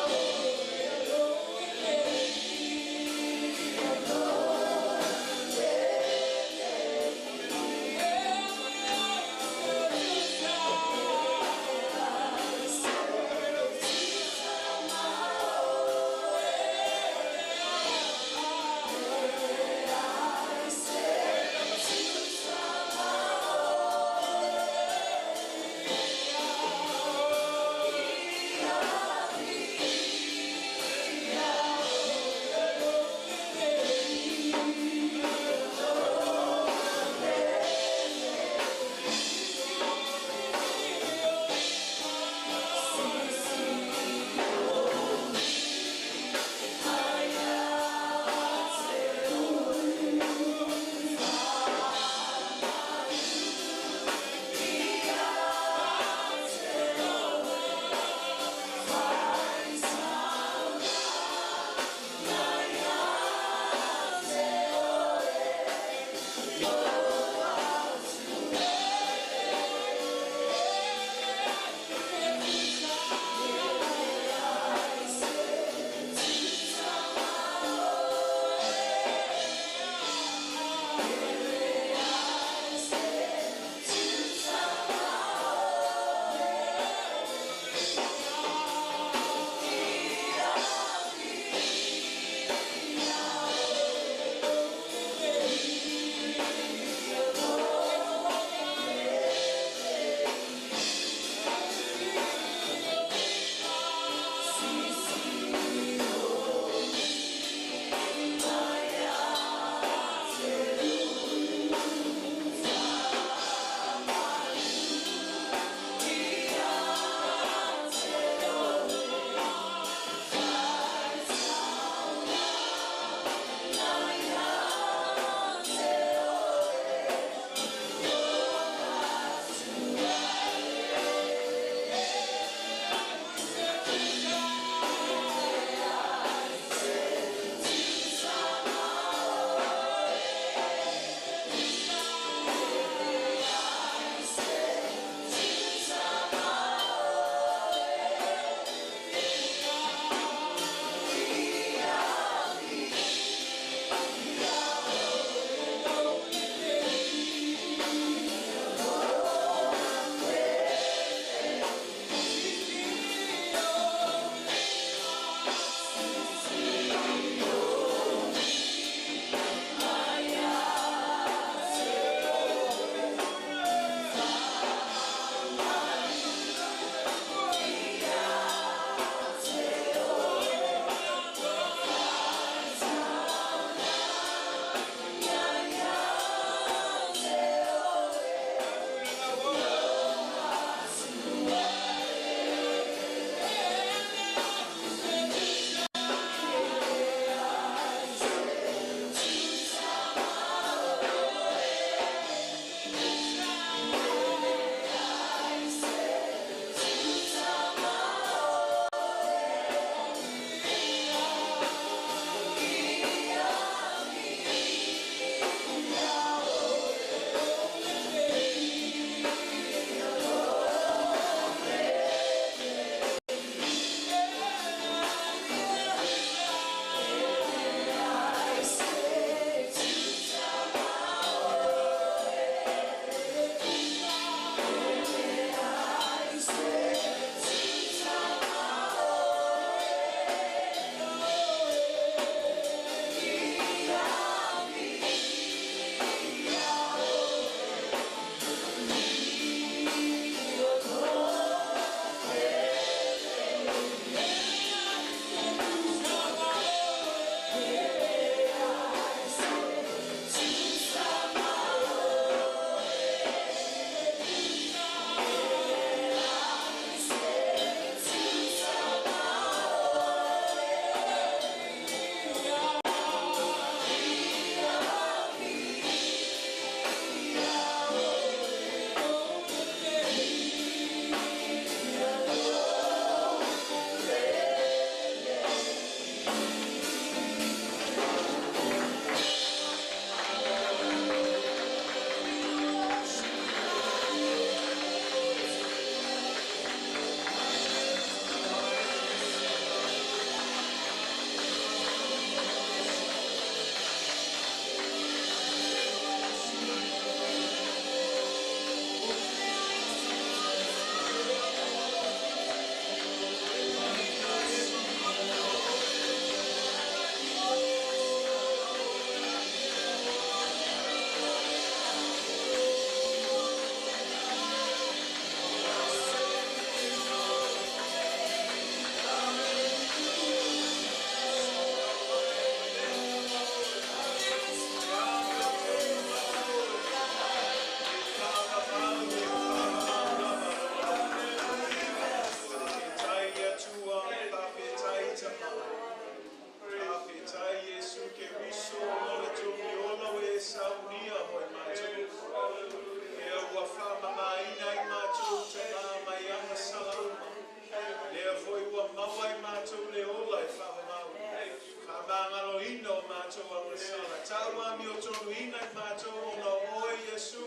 laau amiotonuina i matou ona o oe Iesu.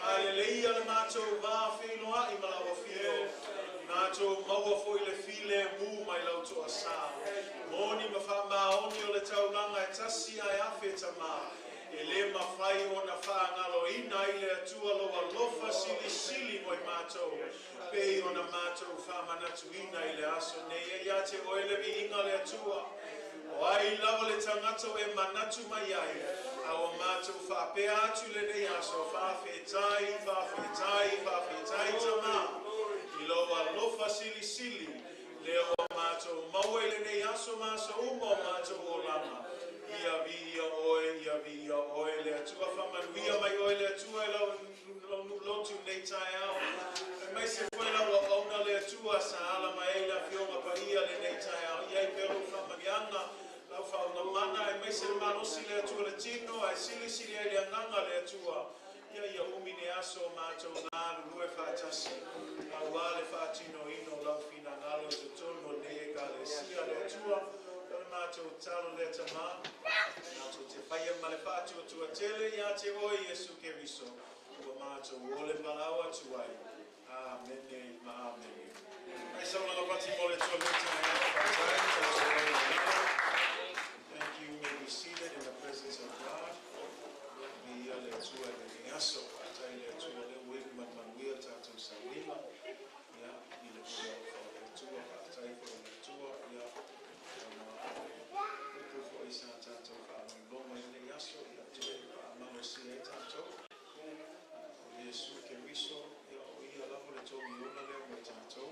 Faaleleia le matou va feiloai ma lau afio. Matou maua foi le filemu mai lau toasā. Moni ma faamaoni o le taulaga e tasi ae afe tama. E le mafai ona faagaloina ai le Atua lou alofa silisili mo i matou. Pei ona matou faamanatuina i le aso nei e ia te oe le viiga le Atua. O ai lava le tagata ua e manatu mai ai, a ua matou faapea atu i lenei aso, faafetai, faafetai, faafetai Tama, i lou alofa silisili, lea ua matou maua i lenei aso ma aso uma o matou olaga. Ia viia oe, ia viia oe le Atua, faamanuia mai oe le Atua i lau nuu lotu i lenei taeao. Aemaise foi lau auauna le Atua sa ala mai ai le Afioga Paia lenei taeao. Ia i ai pea lou faamanuiaga, lau faaugamana, aemaise le malosi le Atua le tino, ae silisili ai le agaga le Atua. Ia ia umi ne aso o matou galulue faatasi, aua le faatinoina o lau finagalo i totonu o lenei Ekalesia le Atua. O le matou tatalo lea Tama, matou te faia ma le faatuatua tele ia te oe Iesu Keriso, ua matou ole valaau atu ai. Amene ma amene. Mai saulaga pati mo le Atua lenei taeao. Faafetai, tatou ola i lalo. Thank you. You may be seated in the presence of God. Viia le Atua i lenei aso. Faafetai le Atua lea ua iu mai le manuia le tatou sauiga. Ia, i le pule alofa o le Atua. Faafetai foi i le Atua, ia, ona o le upu foi sa tatou faalogologo i lenei aso, ia, toe faamalosia ai tatou. O Iesu Keriso, ia, o ia lava le togi ola lea mo i tatou.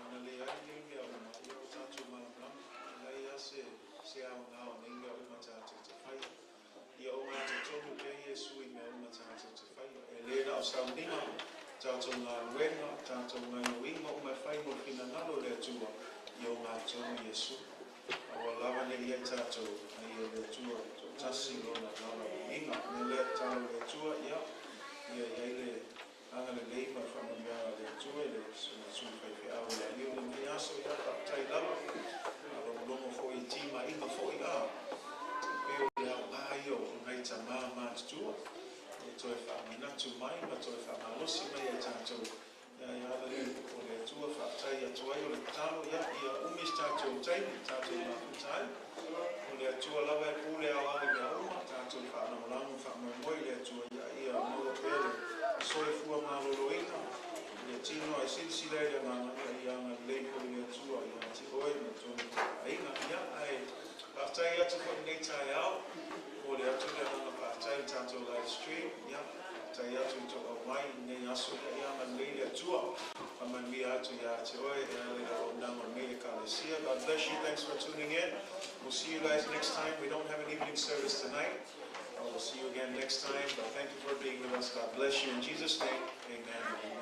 Ana leai nei mea uma, ia, o tatou malamalama. E leai lava se aoga o nei mea uma tatou te faia. Ia o gatotonu pea Iesu i mea uma tatou te faia. E le na o sauniga, tatou galuega, tatou gaioiga uma e fai mo le finagalo o le Atua, ia o gatotonu Iesu. A ua lava nei ai tatou, a ia le Atua toatasi lona lava viiga. O le mea lea tatalo i le Atua, ia, ia i ai le agalelei ma le faamanuiaga a le Atua i le susuga sui faifeau i le alii o lenei aso. Ia, faafetai lava. Faalogologo foi i timaiga foi a. E pei o le aoga ia o nai tamā matutua e toe faamanatu mai ma toe faamalosi mai ai tatou. Ia, ia ala le o le Atua faafetai atu ai. O le tatalo, ia, ia umi se tatou taimi tatou mafuta ai. O le Atua lava e pule aoao i mea uma. Tatou faalagolago faamoemoe i le Atua, ia, ia maua pea le soifua maloloina i le tino ae silasila ai le agaga, ia, ia agalelei foi le Atua ia te oe ma tonu aiga. Ia, ae faafetai atu foi lenei taeao mo le atu le agaga faafetai i le tatou live stream. Ia, faafetai atu i tou aumai i lenei aso. Ia, ia agalelei le Atua, faamanuia atu ia te oe e ala i le auaunaga o lenei Ekalesia. God bless you. Thanks for tuning in. We'll see you guys next time. We don't have an evening service tonight. I will see you again next time, but thank you for being with us. God bless you in Jesus' name. Amen and amen.